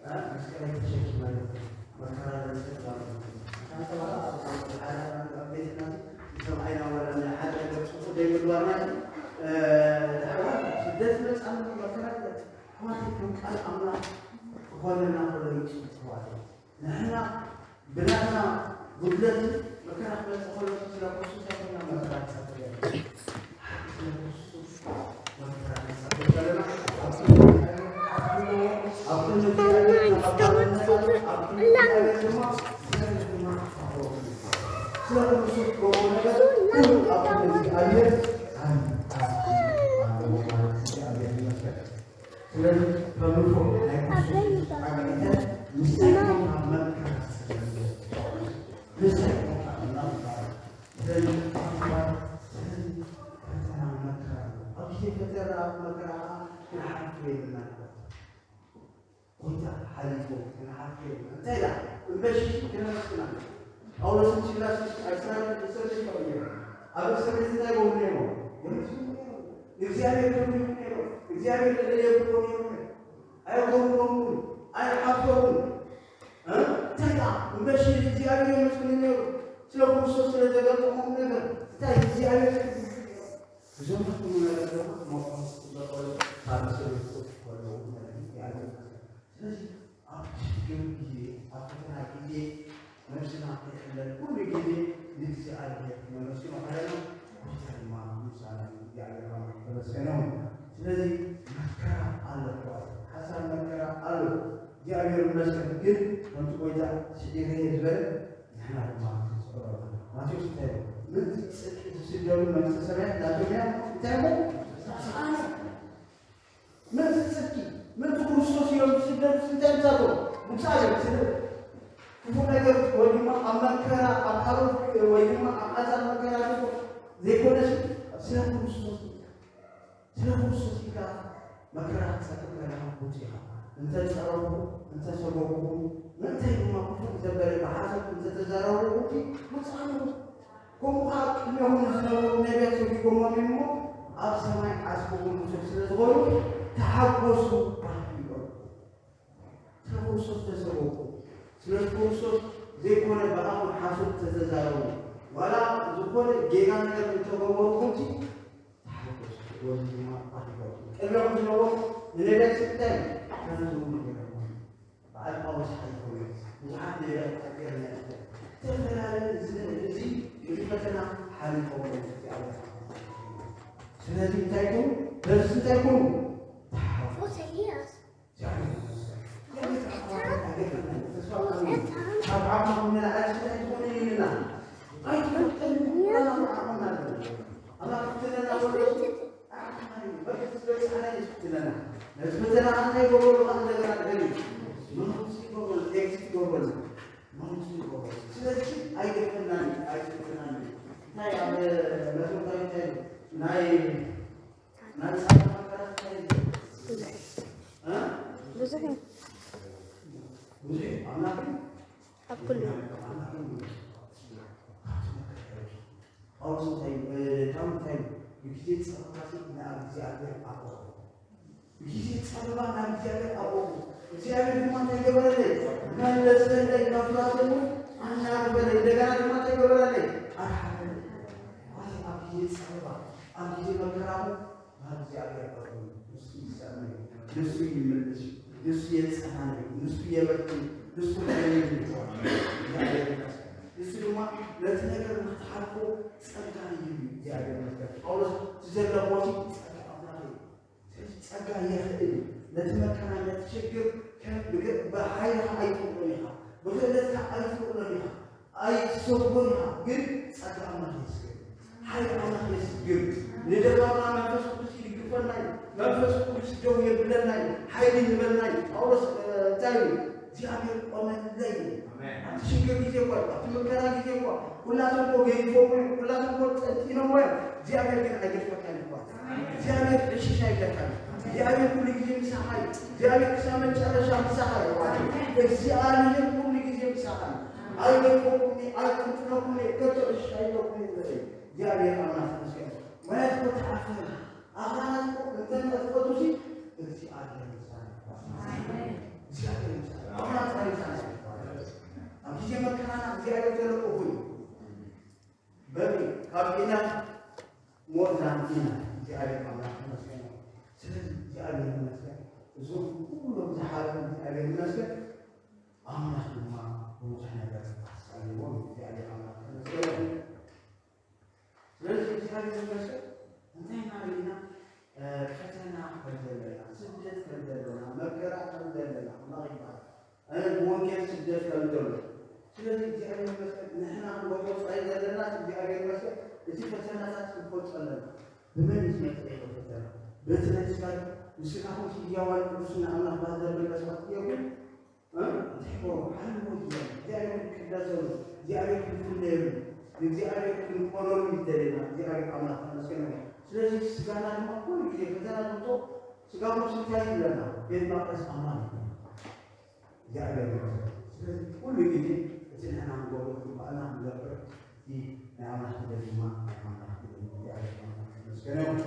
እ፣ መስቀለይ ተሸኪመ ኣለኹ፣ መከራ ለምሰት ባለ። ኣንታ፣ ኣንታ፣ ዋላ ኣብ፣ ኣብ፣ ኣብ፣ ኣብ ቤትና ንሰምዓይ ኢና፣ ዋላ ናይ ሓደ ነገር ጽቡቕ ዘይምግባርና እዩ። እ፣ ስደት መጻ፣ መከራ፣ ኣሕዋተይ፣ ከም ቃል ኣምላኽ ክኾነና ከሎ እዩ ጽቡቕ፣ ኣሕዋተይ። ንሕና ብናትና ጉድለት መከራ ክመጽእ ከሎ ስለ ክርስቶስ ኣይኮንና መከራ ንጸበ ዘለና። ስለ ክርስቶስ መከራ ንጸበ ዘለና። ኣብ ክንዲ እግዚኣብሔር፣ ኣብ ክንዲ እግዚኣብሔር ተቐባልነት ኣሎ። ኣብ ክንዲ እግዚኣብሔር ድማ፣ እግዚኣብሔር ድማ ኣኽብሮት እዩ። ስለ ክርስቶስ ክገብሮ ነገር ኩሉ ኣብ ክንዲ እግዚኣብሔር ዓቢ ዓቢ ኣለዎ ማለት እዩ። እግዚኣብሔር ይመስገን። ስለዚ ከም ንፉዕ ናይ ክርስቶስ የሱስ ኣገልጋሊ ምስታይ ኮንካ መከራ ትጸበ። ምስታይ ኮንካ እናምባር። ስለዚ ኣብ ግንባር፣ ስለዚ ፈተና መከራ ኣሎ። ኣብ ግዜ ፈተና፣ ኣብ መከራ ከዓ ክንሓልፎ የብልናን። ጎይታ ሓሊፎ ክንሓልፎ የብልናን። እንታይ ደኣ? እምበሺ ክነመስግን ኣለና። ጳውሎስን ሲላስን ኣብ እስራኤል እስር ቤት እዮም። ኣብ እስር ቤት እንታይ ይገብሩ ነይሮም? የመስግኑ ነይሮም። ንእግዚኣብሔር ከብርሁ ነይሮም። እግዚኣብሔር ልዕል የብልዎ ነይሮም። ኣየጎርሮምን፣ ኣይሓፍሮምን። እ? እንታይ ደኣ? እምበሺ እግዚኣብሔር የመስግኑ ነይሮም። ስለ ክርስቶስ ስለ ዘጋጠሞም ነገር። እንታይ እግዚኣብሔር ከብርሁ ነይሮም። እዞም ዝኹሉ ነገር ድማ መቆም ዝግበኦ ካብ እስር ቤት ክወጹ ከለዉ ማለት እዩ። ስለዚ ኣብ ሽግር ግዜ፣ ኣብ ፈተና ግዜ ነብስና ከይሕለል ኩሉ ግዜ ንእግዚኣብሔር ክነመስግኖ ከለና፣ ጎይታ ድማ ምሳና እዩ። እግዚኣብሔር ኣምላኽ ዝተመስገነ ይሁን። ስለዚ መከራ ኣሎ፣ ኣሕዋት፣ ሓሳብ መከራ ኣሎ። እግዚኣብሔር ይመስገን። ግን ከምቲ ጎይታ ስዒረ እየ ዝበለ፣ ንሕና ድማ ክንስዕሮ ኣለና። ማቴዎስ እንታይ ይብል? ምእንቲ ጽድቂ ዝስደዱ መንግስተ ሰማያት ናቶም እያ። እንታይ ይብል? ምእንቲ ጽድቂ፣ ምእንቲ ክርስቶስ እዮም ዝስደዱ። እንታይ ምሳቶም? ምሳሌ ስለ ክፉ ነገር ወይ ድማ ኣብ መከራ፣ ኣብ ካልኦት ወይ ድማ ኣብ ሓሳብ መከራ ዘይኮነስ ስለ ክርስቶስ፣ ስለ ክርስቶስ ኢልካ መከራ ክትጸግብ ከለኻ ብሉጽ ኢኻ። እንተ ጸረፍኩ፣ እንተ ሰጎግኩ፣ ምእንታይ ድማ ክፉእ ዘበለ ብሓሶት እንተ ተዛረብኩ፣ ብሉጻን ኢኹም። ከምኡ ኸዓ ቅድሜኹም ዝነበሩ ነቢያት ሰጒጎሞም እዮም እሞ፣ ኣብ ሰማይ ዓስብኹም ብዙሕ ስለ ዝኾኑ፣ ተሓጎሱ፣ ባህጊ ይበሉ። ስለ ክርስቶስ ተሰበኩ። ስለ ክርስቶስ ዘይኮነ ብኣኹም ሓሶት ተተዛረቡ። ዋላ ዝኾነ ጌጋ ነገር እንተገበሩኹምሲ፣ ተሓጎሱ፣ ወይ ድማ ኣኽብሩ። ቅድሜኹም ዝነበሩ ንነቢያት እንታይ ከምዝብሉ ገይሮም። በዓል ጳውሎስ ሓሊፎም እዮም። ብዙሓት ነቢያት ተቐቢርና ኢና። ዝተፈላለየ እዚ፣ እዚ፣ እዚ ፈተና ሓሊፎም እዮም። ስለዚ እንታይ ይኹኑ? በዚ እንታይ ይኹኑ? ተሓጎሱ። ስለዚ ኣይገፈናን፣ ኣይገፈናን። እንታይ ኣብ መዝሙር ዳዊት እንታይ ይብል? ናይ ናይ ጻድቃን መከራ እንታይ ይብል? እ? ብዙሕ እዩ። ብዙሕ እዩ። ኣምላኽ ግን ኣብ ኩሉ። ኣምላኽ ግን ብዙሕ እዩ። ጳውሎስ እንታይ ይብል? ዳዊት እንታይ ይብል? ብግዜ ጸበባሲ ናብ እግዚኣብሔር ኣቕርቡ። ብግዜ ጸበባ ናብ እግዚኣብሔር ኣቕርቡ። እግዚኣብሔር ድማ እንታይ ገበረለይ? መለሰለይ፣ መፍራስ እውን ኣናገፈለይ። እንደገና ድማ እንታይ ገበረለይ? ኣርሓቐለይ። ማለት ኣብ ግዜ ጸበባ፣ ኣብ ግዜ መከራኹም ናብ እግዚኣብሔር ቅረቡ። ንሱ ይሰምዕ እዩ። ንሱ ይምልስ እዩ። ንሱ የጸናንዕ፣ ንሱ የበርትዕ፣ ንሱ ሓይል እዩ። እግዚኣብሔር ይመስገን። ንሱ ድማ ነቲ ነገር ንኽትሓልፎ ጸጋ ይህብ እዩ። እግዚኣብሔር ይመስገን። ጳውሎስ እቲ ዘለዎሲ ጸጋ ኣምላኽ እዩ። ስለዚ ጸጋ የኽእል እዩ። ነቲ መከራ፣ ነቲ ሽግር ከም ብገ-፣ ብሓይልኻ ኣይትኽእሎን ኢኻ፣ ብኽእለትካ ኣይትኽእሎን ኢኻ። ኣይትሰግሮን ኢኻ፣ ግን ጸጋ ኣምላኽ የስግር። ሓይሊ ኣምላኽ የስግር። ንደኻምና መንፈስ ቅዱስ ይድግፈና እዩ። መንፈስ ቅዱስ ደው የብለና እዩ። ሓይሊ ንበልና እዩ። ጳውሎስ፣ እ፣ እንታይ እዩ? እግዚኣብሔር ቆመለይ። ኣሜን። ኣብቲ ሽግር ግዜ እኳ፣ ኣብቲ መከራ ግዜ እኳ፣ ኩላቶም እኮ ገይፎም እዮም፣ ኩላቶም እኮ ጠንጢኖም እዮም። እግዚኣብሔር ግን ኣይገድፈካን እዩ። እግዚኣብሔር ዕሽሽ ኣይብለካን። እግዚኣብሔር ኩሉ ግዜ ምሳኻ እዩ። እግዚኣብሔር ክሳብ መጨረሻ ምሳኻ እዩ። እግዚኣብሔር ኩሉ ግዜ ምሳኻ እዩ። ኣይገድፈኩምኒ፣ ኣይጥንጥነኩምኒ፣ ከቶ ዕሽሽ ኣይብለኩምኒ ይበለ እዩ። እግዚኣብሔር ኣምላኽ ይመስገን። ማለት እኮ ተዓፈረ። ኣኽራናት እኮ እንተ ትፈቱሲ፣ እግዚኣብሔር ምሳና እዩ። ኣሜን። እግዚኣብሔር ምሳና እዩ። ኣኽራናት ምሳና እዩ። ኣብ ግዜ መከራና እግዚኣብሔር ዘሎ እኹል እዩ። በሪ ካብ ጌና ሞትና ኢና። እግዚኣብሔር ኣምላኽ ይመስገን። ስለዚ እግዚኣብሔር ይመስገን። እዞም ኩሎም ዝሓለፉ እግዚኣብሔር ይመስገን። ኣምላኽ ድማ ብብዙሕ ነገር ኣሳልዎም። እግዚኣብሔር ኣምላኽ ይመስገን። ስለዚ እግዚኣብሔር ይመስገን። እንታይ ኢና ርኢና? እ፣ ፈተና ከም ዘለና፣ ስደት ከም ዘለና፣ መከራ ከም ዘለና፣ ኣምላኽ ይባረክ። እ፣ ብወንጌል ስደት ከም ዘሎ። ስለዚ እግዚኣብሔር ይመስገን። ንሕና ክንገብሮ ጥራይ ዘለና እግዚኣብሔር ይመስገን። እቲ ፈተናታት ክንፈልጦ ኣለና። ብመን እዩ ዝመጽእ ዘሎ ፈተና? በቲ ናይ ስጋ፣ ንስጋኹም ህያዋን ቅዱስን ንኣምላኽ ባህ ዘብል መስዋእቲ የብሉን? እ? እንታይ እኮ ሓልዎ እግዚኣብሔር፣ እግዚኣብሔር ክዳሰሉ፣ እግዚኣብሔር ክንፍለየሉ፣ ንእግዚኣብሔር ክንኮነሉ ይደልየና። እግዚኣብሔር ኣምላኽ ተመስገን ይሁን። ስለዚ ስጋና ድማ ኩሉ ግዜ ፈተና ዝመጾ፣ ስጋ ቁርሲ እንታይ ይብለና? ቤት መቕደስ ኣማን ይብለና። እግዚኣብሔር ይመስገን። ስለዚ ኩሉ ግዜ እቲ ንሕና ክንገብሮ ዝግባኣና ክንገብር፣ እቲ ናይ ኣምላኽ ክደል ድማ ናይ ኣምላኽ ክደል። እግዚኣብሔር ኣምላኽ ተመስገን ይሁን።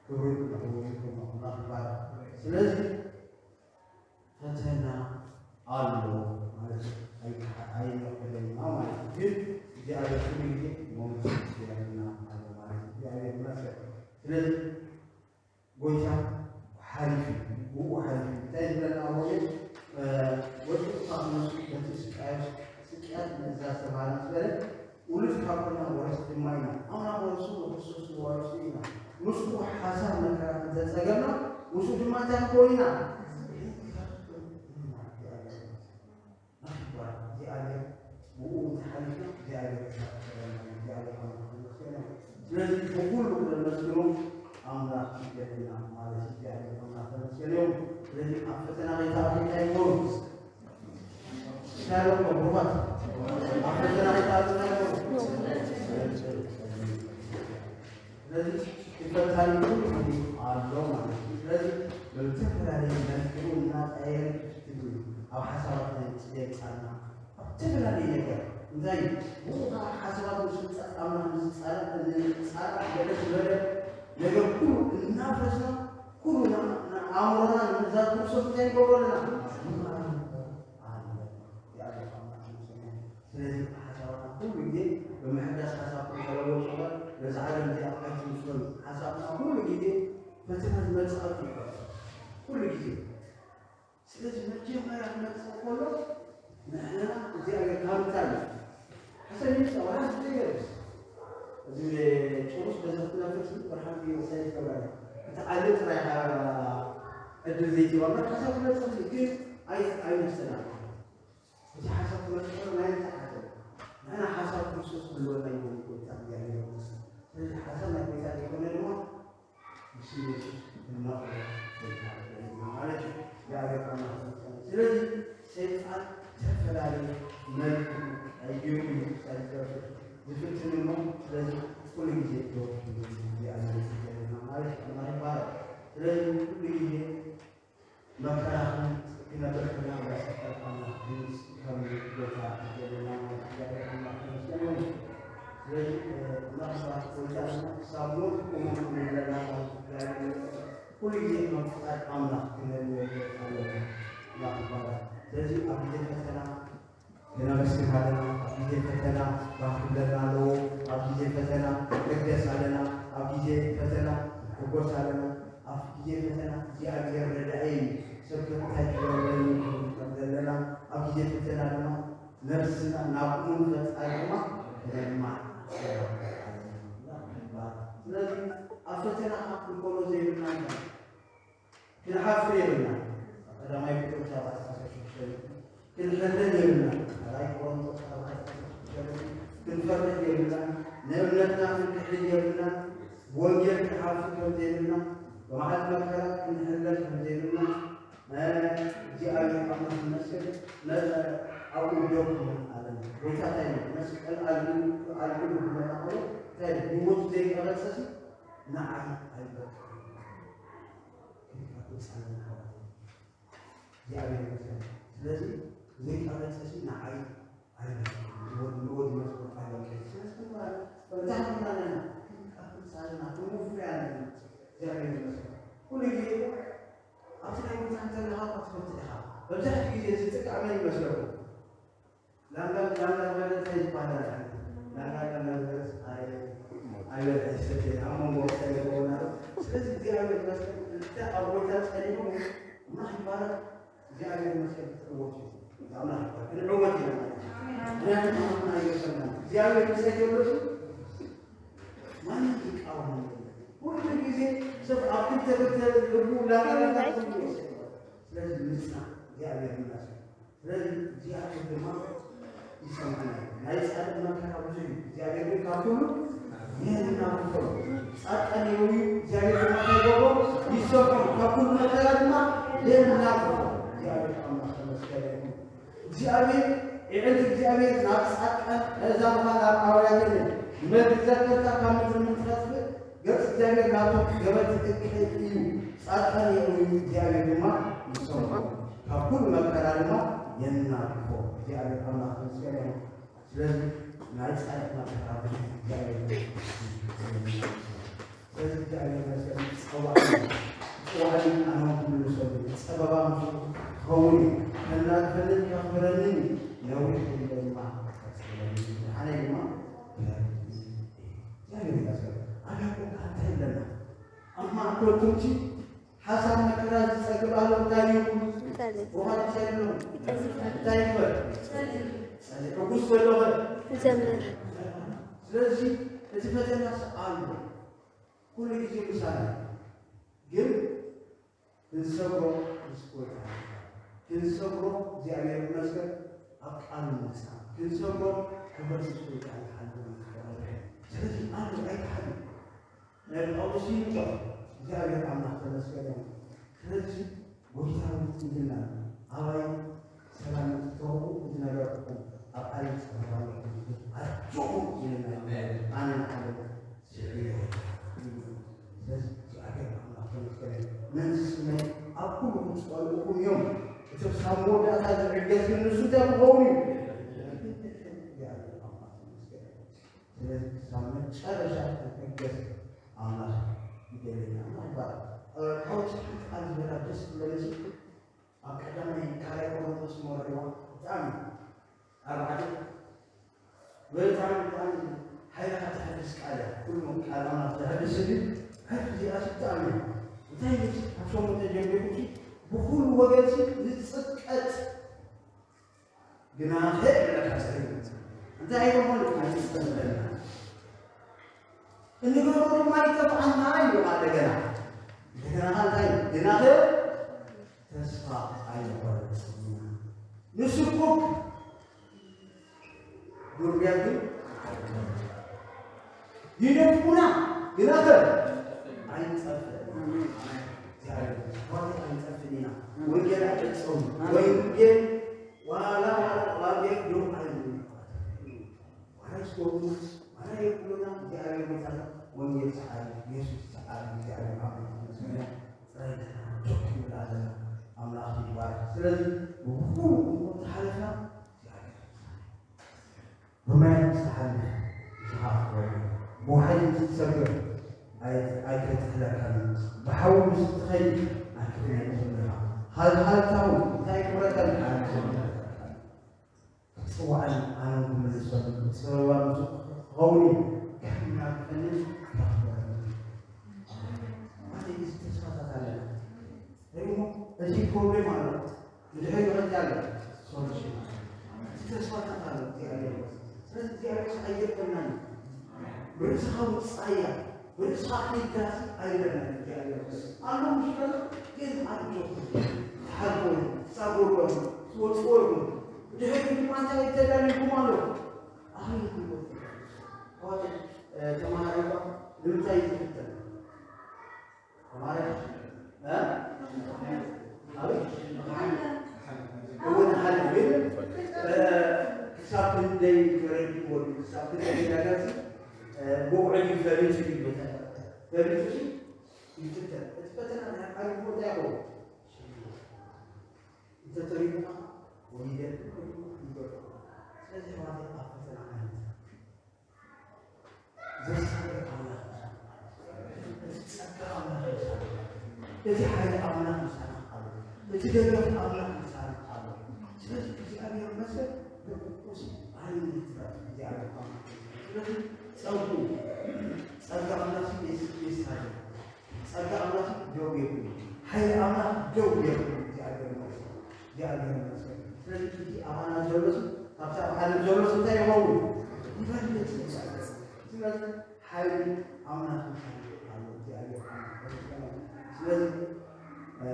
ክብሪ ንዕኡ ይኹን፣ ኣምላኽ ይባረክ። ስለዚ ፈተና ኣሎ ማለት እዩ። ኣይከ-፣ ኣይነቕለልና ማለት እዩ። ግን እግዚኣብሔር ኩሉ ግዜ መንግስቲ ይስገረልና ኣሎ ማለት እዩ። እግዚኣብሔር ይመስገን። ስለዚ ጎይታ ሓሊፉ፣ ብኡ ሓሊፉ እንታይ ይብለና ኣሎ? እ፣ ወድቁ ካብ ነሱ በቲ ስቃዮስ፣ ስቅያት ምእዛዝ ተባህለ ምስ በለ፣ ውሉድ ካብ ኮና ወረስቲ ድማ ኢና። ኣምላኽ ወረሱ፣ ንክርስቶስ ንወረሱ ኢና። ምስኡ ሓሳብ መከራ እንተጸገምና፣ ምስኡ ድማ እንታይ ንከውን ኢና? ንኽበር እግዚኣብሔር ብኡ እንተሓሊፍና እግዚኣብሔር ክሳብ ክኸበረና እዩ። እግዚኣብሔር ኣምላኽ ተመስገን እዩ። ስለዚ ብኩሉ ክነመስግኖ ኣምላኽ ይደልና ማለት እዩ። እግዚኣብሔር ኣምላኽ ተመስገን እዩ። ስለዚ ኣብ ፈተና ከይተኣቱ እንታይ ይበሉ? እንታይ በሉ? ብሩኻት ኣብ ፈተና ከይተኣቱ እንታይ ይበሉ? ስለዚ እቲ ፈታኒ ኩሉ ግዜ ኣሎ ማለት እዩ። ስለዚ ብዝተፈላለየ መልክዑ እናቀየረ ይፍትን እዩ። ኣብ ሓሳባትና ይጽየጻና፣ ኣብ ዝተፈላለየ ነገር እንታይ እዩ? ብኡ ከዓ ሓሳባት ምስ ፍልጠት ኣምላኽ ምስ ጻላእ፣ ንጻላእ ገለ ዝበለ ነገር ኩሉ እናፈስና፣ ኩሉ ና-፣ ና-፣ ኣእምሮና ንዛ ክርስቶስ እንታይ ይገብሮ ኣለና? ንመራመር ኣለና። ይኣልፍ ኣምላኽ ይመስገን። ስለዚ ሓሳባትና ኩሉ ግዜ ብምሕዳስ ሓሳብ ክንተለወጥ እምበር፣ ነዛ ዓለም እዚኣ ኣይትምስሎን። ሓሳብና ኩሉ ግዜ ፈተና ዝመጽእ እዩ። ኩሉ ግዜ። ስለዚ መጀመርያ ክመጽእ ከሎ ንሕና እግዚኣብሔር ካብ እንታይ እዩ? ሓሳብ ይምጻእ፣ ዋላ ዘይገርስ። እዚ ጭሩስ በዚ ክትነፍር ስም ብርሃን እዩ ወሳኝ ይገብራል። እቲ ዓለም ጥራይ ኢኻ ዕድል ዘይትህባ እምበር ሓሳብ ክመጽእ ግን ኣይ-፣ ኣይመሰላን። እቲ ሓሳብ ክመጽእ ናይ እንታይ ሓሳብ? ንሕና ሓሳብ ክርስቶስ ክህልወና ይደሊ ጎይታ እግዚኣብሔር ይመስገን። ስለዚ ሓሳብ ናይ ጎይታ ዘይኮነ ድማ ምስ ኢየሱስ እናቕረብ ጎይታ ማለት እዩ። እግዚኣብሔር ኣምላኽ ይመስገን። ስለዚ ሰይጣን ዝተፈላለየ መልክዑ ኣየሩ እዩ ክሳብ ዝገብር ዝፍትን እሞ፣ ስለዚ ኩሉ ግዜ ዶ እግዚኣብሔር ይመስገን ማለት እዩ። ኣምላኽ ይባረክ። ስለዚ ኩሉ ግዜ መከራ ክነብር ከለና፣ እግዚኣብሔር ኣምላኽ ድምፂ ከም ጎይታ ዘለና ማለት እግዚኣብሔር ኣምላኽ ይመስገን። ስለዚ፣ እ፣ ምናልባት ጎይታ ክሳብ ሞት ክመውት ንብለና ማለት እግዚኣብሔር ይመስገን። ኩሉ ግዜ ከም ፍቃድ ኣምላኽ ክንህልዎ ኣለና። ኣምላኽ ይባረክ። ስለዚ ኣብ ግዜ ፈተና ክነመስግን ኣለና። ኣብ ግዜ ፈተና ባህ ክብለና ኣለዎ። ኣብ ግዜ ፈተና ክንሕገስ ኣለና። ኣብ ግዜ ፈተና ክንሕጎስ ኣለና። ኣብ ግዜ ፈተና እግዚኣብሔር ረዳኢ እዩ። ሰብ ከ እንታይ ክገብረኒ ይብል ከም ዘለና፣ ኣብ ግዜ ፈተና ድማ ነብስና ናብ መንፈስ ድማ ክነማ። ስለዚ ኣብ ፈተና ክንኮኖ ዘይብልና እንታይ? ክንሓፍር የብልና። ቀዳማይ ጴጥሮስ ኣርባዕተ ዓሰርተ ሽዱሽተ ክንሕለል የብልና። ካልኣይ ቆሮንቶስ ኣርባዕተ ዓሰርተ ሽዱሽተ ክንፈርሕ የብልና። ንእምነትና ክንክሕድ የብልና። ብወንጌል ክንሓፍር ከም ዘይብልና፣ ብመዓልቲ መከራ ክንሕለል ከም ዘይብልና፣ እግዚኣብሔር ኣምላኽ ይመስገን። መ-፣ ኣብኡ ደው ክንብል ኣለና። ጎይታ እንታይ ኢሉ? መስቀል ኣልዕሉ፣ ኣልዕሉ ክብለና ከሎ እንታይ ኢሉ? ህይወቱ ዘይቀረጸሲ ንዓይ ኣይበቅዕን። ክንቀርጽ ኣለና ኣሕዋት። እግዚኣብሔር ይመስገን። ስለዚ ዘይቀረጸሲ ንዓይ ኣይበቅዕን። ንወዲ፣ ንወዲ መስቀል ኣይበቅዕን። ስለዚ ክንበላ፣ እንታይ ክንብል ኣለና? ክንቀርጽ ኣለና። ክንወፍር ኣለና። እግዚኣብሔር ይመስገን። ኩሉ ግዜ ኣብቲ ናይ ጎይታ እንተለኻ እኳ ትፈትሕ ኢኻ። መብዛሕትኡ ግዜ ዝጥቃዕ መን ይመስለኩም? ላንጋ፣ ላንጋ ዝበለ እንታይ ይባላል? ላንጋ፣ ላንጋ ዝበለ ኣይ-፣ ኣይበልዕ ይሰትይ፣ ኣብ መንጎ ወሳኝ ይኸውን ኣሎ። ስለዚ እግዚኣብሔር ይመስገን፣ እንተ ኣብ ጎይታ ጸኒዑ፣ ኣምላኽ ይባረክ፣ እግዚኣብሔር ይመስገን፣ ክትዕወቱ። ኣምላኽ ይባረክ፣ ክንዕወት ኢና ማለት እዩ። ምክንያቱ ኣምላኽና ኣይገሰናን። እግዚኣብሔር ምሳይ ዘሎ ማንም ዝቃወም የለን። ኩሉ ግዜ ሰብ ኣብ ክልተ ክልተ ልቡ ላላላላ ኩሉ ይወስድ። ስለዚ ንጽና፣ እግዚኣብሔር ይመስገን። ስለዚ እግዚኣብሔር ድማ ይሰምዓና እዩ። ናይ ጻድቅ መከራ ብዙሕ እዩ፣ እግዚኣብሔር ግን ካብ ኩሉ የናግፎ። ጻድቃን ይበዩ፣ እግዚኣብሔር ድማ እንታይ ይገብሮ? ይሰምዖም። ካብ ኩሉ መከራ ድማ የናግፎ። እግዚኣብሔር ኣምላኽ ተመስገነ ይኹን። እግዚኣብሔር፣ የዕልቲ እግዚኣብሔር ናብ ጻድቃን፣ ነዛ ምዃን ኣብ ኣውያትን መትዘከርታ ካብ ምድሪ ምትረፍእ ገጽ እግዚኣብሔር ናብቶም ገበቲ እከይ እዩ። ጻድቃን የእውዩ፣ እግዚኣብሔር ድማ ይሰምዖም፣ ካብ ኩሉ መከራ ድማ የናግፎ። እግዚኣብሔር ኣምላኽ ተመስገነ ይኹን። ስለዚ ናይ ጻድቅ መከራ ብዙሕ እግዚኣብሔር ስለዚ እግዚኣብሔር ይመስገን። ጸዋዕኒ፣ ጸዋዕኒ ኣነ እውን ክምልሰሉ፣ ጸበባ ምስኡ ክኸውን እዩ። ከናግፈንን ከኽብረንን እዩ። ነዊሕ ዕድመ ድማ ከጽንሐኒ እዩ። ንዓነይ ድማ ክረድእ እዩ። እግዚኣብሔር ይመስገን። ኣብ ያዕቆብ ከኣ እንታይ ኣለና? ኣብ ማእከልኩምሲ ሓሳብ መከራ ዝጸግብ ኣሎ። እንታይ እዩ? ይጸሊ። ውሃ ይጸሊ ኣሎ። ይጸሊ። እንታይ ይግበር? ይጸሊ። ሕጉስ ዘሎ ኸ? ይዘምር። ስለዚ እቲ ፈተናስ ኣሎ። ኩሉ ግዜ ምሳና ግን ክንሰግሮ ምስ ጎይታ ክንሰግሮ እግዚኣብሔር ይመስገን ኣብ ቃሉ ንሳ ክንሰግሮ ክብረት ምስ ጎይታ ይሓልፍ። ስለዚ ኣሉ ኣይትሓሉ። ናይ ጳውሎስ ይንቀፍ እግዚኣብሔር ኣምላኽ ተመስገነ። ስለዚ ጎይታ ይመስገን ኣባይ ሰላም ትረኽቡ እዚ ነገር እኹም ኣብ ዓለም ጸበባ ኣለኩም ኣጆኹም ይለና ኣነ ንዓለም ስዒረ። ስለዚ እግዚኣብሔር ኣምላኽ ተመስገነ። ነዚ ስመይ ኣብ ኩሉ ክጸልኡኹም እዮም። እቲ ክሳብ መወዳእታ ዝዕገስ ግን ንሱ እንታይ ክኸውን እዩ? እግዚኣብሔር ኣምላኽ ተመስገነ። ስለዚ ክሳብ መጨረሻ ክዕገስ ኣምላኽ ይደልየና። ኣምላኽ ይባረክ። እ፣ ፓውሎስ ሓንቲ ቃል ዝበላ ደስ ትብለኒ። ኣብ ቀዳማይ ካልኣይ ቆሮንቶስ መርሕዋ ብጣዕሚ ኣርባዕተ ብጣዕሚ ብጣዕሚ ሓይልኻ ተሐድስ ቃል እያ። ኩሉ ቃል ኣምላኽ ዘሐድስ እዩ። ሓይሊ እዚኣ ብጣዕሚ እንታይ እዩ? ካብ ሸሞንተ ጀሚርኩ ብኩሉ ወገን ንጽቀጥ ግናኸ ይብለካ ጸሊም እንታይ ይኾን ኣይጸልለና እንገብሮ ድማ ይጠፍኣና እዩ። እንደገና እንደገና እንታይ ግናኸ ተስፋ ኣይቆርጽና ንስኩክ ዱርቤት ግን ይደፍቁና ግናኸ ኣይንጠፍእን። እግዚኣብሔር ኣሕዋተይ ኣይንጠፍእን ኢና። ወንጌል ኣይዕጸውን። ወንጌል ዋላ ዋላ ዋንጌል ደው ኣይብሉን። ዋላ ይስደዱና ዋላ የብሉና እግዚኣብሔር ጎይታና ወንጌል ሰዓቢ ኢየሱስ ሰዓቢ እግዚኣብሔር ኣምላኽ ይመስገን። ጥራይ ደው ክንብል ኣለና። ኣምላኽ ይባረክ። ስለዚ ብኩሉ ተሓለፍና እግዚኣብሔር ብማይ ምስ ትሓልፍ ዝሃፍትወሉ፣ ብዋሕዲ ምስ ትሰግር ኣይ-፣ ኣይክጥሕለካን፣ ብሓዊ ምስ ትኸይድ ኣይክጥሕለካን ኢኻ። ሃልሃልታ እውን እንታይ ክብረካ ኣይክብረካን። ክትጽዋዕን ኣነ ክምልሰሉ፣ ጽበባ ምስኡ ክኸውን እዩ። ከሕናግፈንን ከኽብረንን። ኣነ እዚ ተስፋታት ፕሮብሌም ኣሎ። ንድሕሪት መቐጽያ ኣሎ። ሶሉሽን ኣሎ። እቲ ተስፋታት ኣሎ። እግዚኣብሔር ይመስገን። ስለዚ እግዚኣብሔር ኣይገድፈናን እዩ። ብርእስኻ ውጻእ እያ። ብርእስኻ ሒዝካሲ ኣይብለናን እዩ እግዚኣብሔር ይመስገን። ኣሎ ውሽጥና ግን ኣጆኹም። ትሓልፎ እዩ። ትሳገርዎ እዩ። ትወጽዎ እዩ። ብድሕሪት ድማ እንታይ ተዳሊልኩም ኣሎ? ኣኽሊል ክህልወኩም። ኣሕዋተይ፣ እ፣ ተማሃራይ እኳ ንምንታይ እዩ ዝፍተን? ተማሃራይ፣ እ? ኣበይ? እውን ሓደ ግን፣ እ፣ ክሳብ ክንደይ ተረዲእዎ ድዩ? ክሳብ ክንደይ ዳጋሲ፣ እ፣ ብቑዕ ድዩ? ፈሊጡ ድዩ? ፈሊጡ ሲ ይፍተን። እቲ ፈተና ናይ ዓርቢ እንታይ ይኸውን? እንተተሪፉ ከዓ ወይ ይደግም ወይ ይገርም። ስለዚ ኣሕዋተይ ኣብ ፈተና ኣይንተርፍ። ዘሳልጥ ኣምላኽ ምሳና ኣሎ። እቲ ጸጋ ኣምላኽ ምሳና ኣሎ። እቲ ሓይሊ ኣምላኽ ምሳና ኣሎ። እቲ ደገፍ ኣምላኽ ምሳና ኣሎ። ስለዚ እግዚኣብሔር ይመስገን፣ ብቁቁሲ ኣይንትረፍ እግዚኣብሔር ኣምላኽ። ስለዚ ጸጉ፣ ጸጋ ኣምላኽ የስ-፣ የሳልጥ። ጸጋ ኣምላኽ ደው የብሉ። ሓይሊ ኣምላኽ ደው የብሉ። እግዚኣብሔር ይመስገን። እግዚኣብሔር ይመስገን። ስለዚ እቲ ኣባና ዘሎ ሲ፣ ካብቲ ኣብ ዓለም ዘሎ ሲ እንታይ ይኸውን? ይፈልጥ እዩ። ስለዚ ሓይሊ ኣምላኽ ይፈልጥ ኣሎ። እግዚኣብሔር ኣምላኽ ይመስገን። ስለዚ፣ እ፣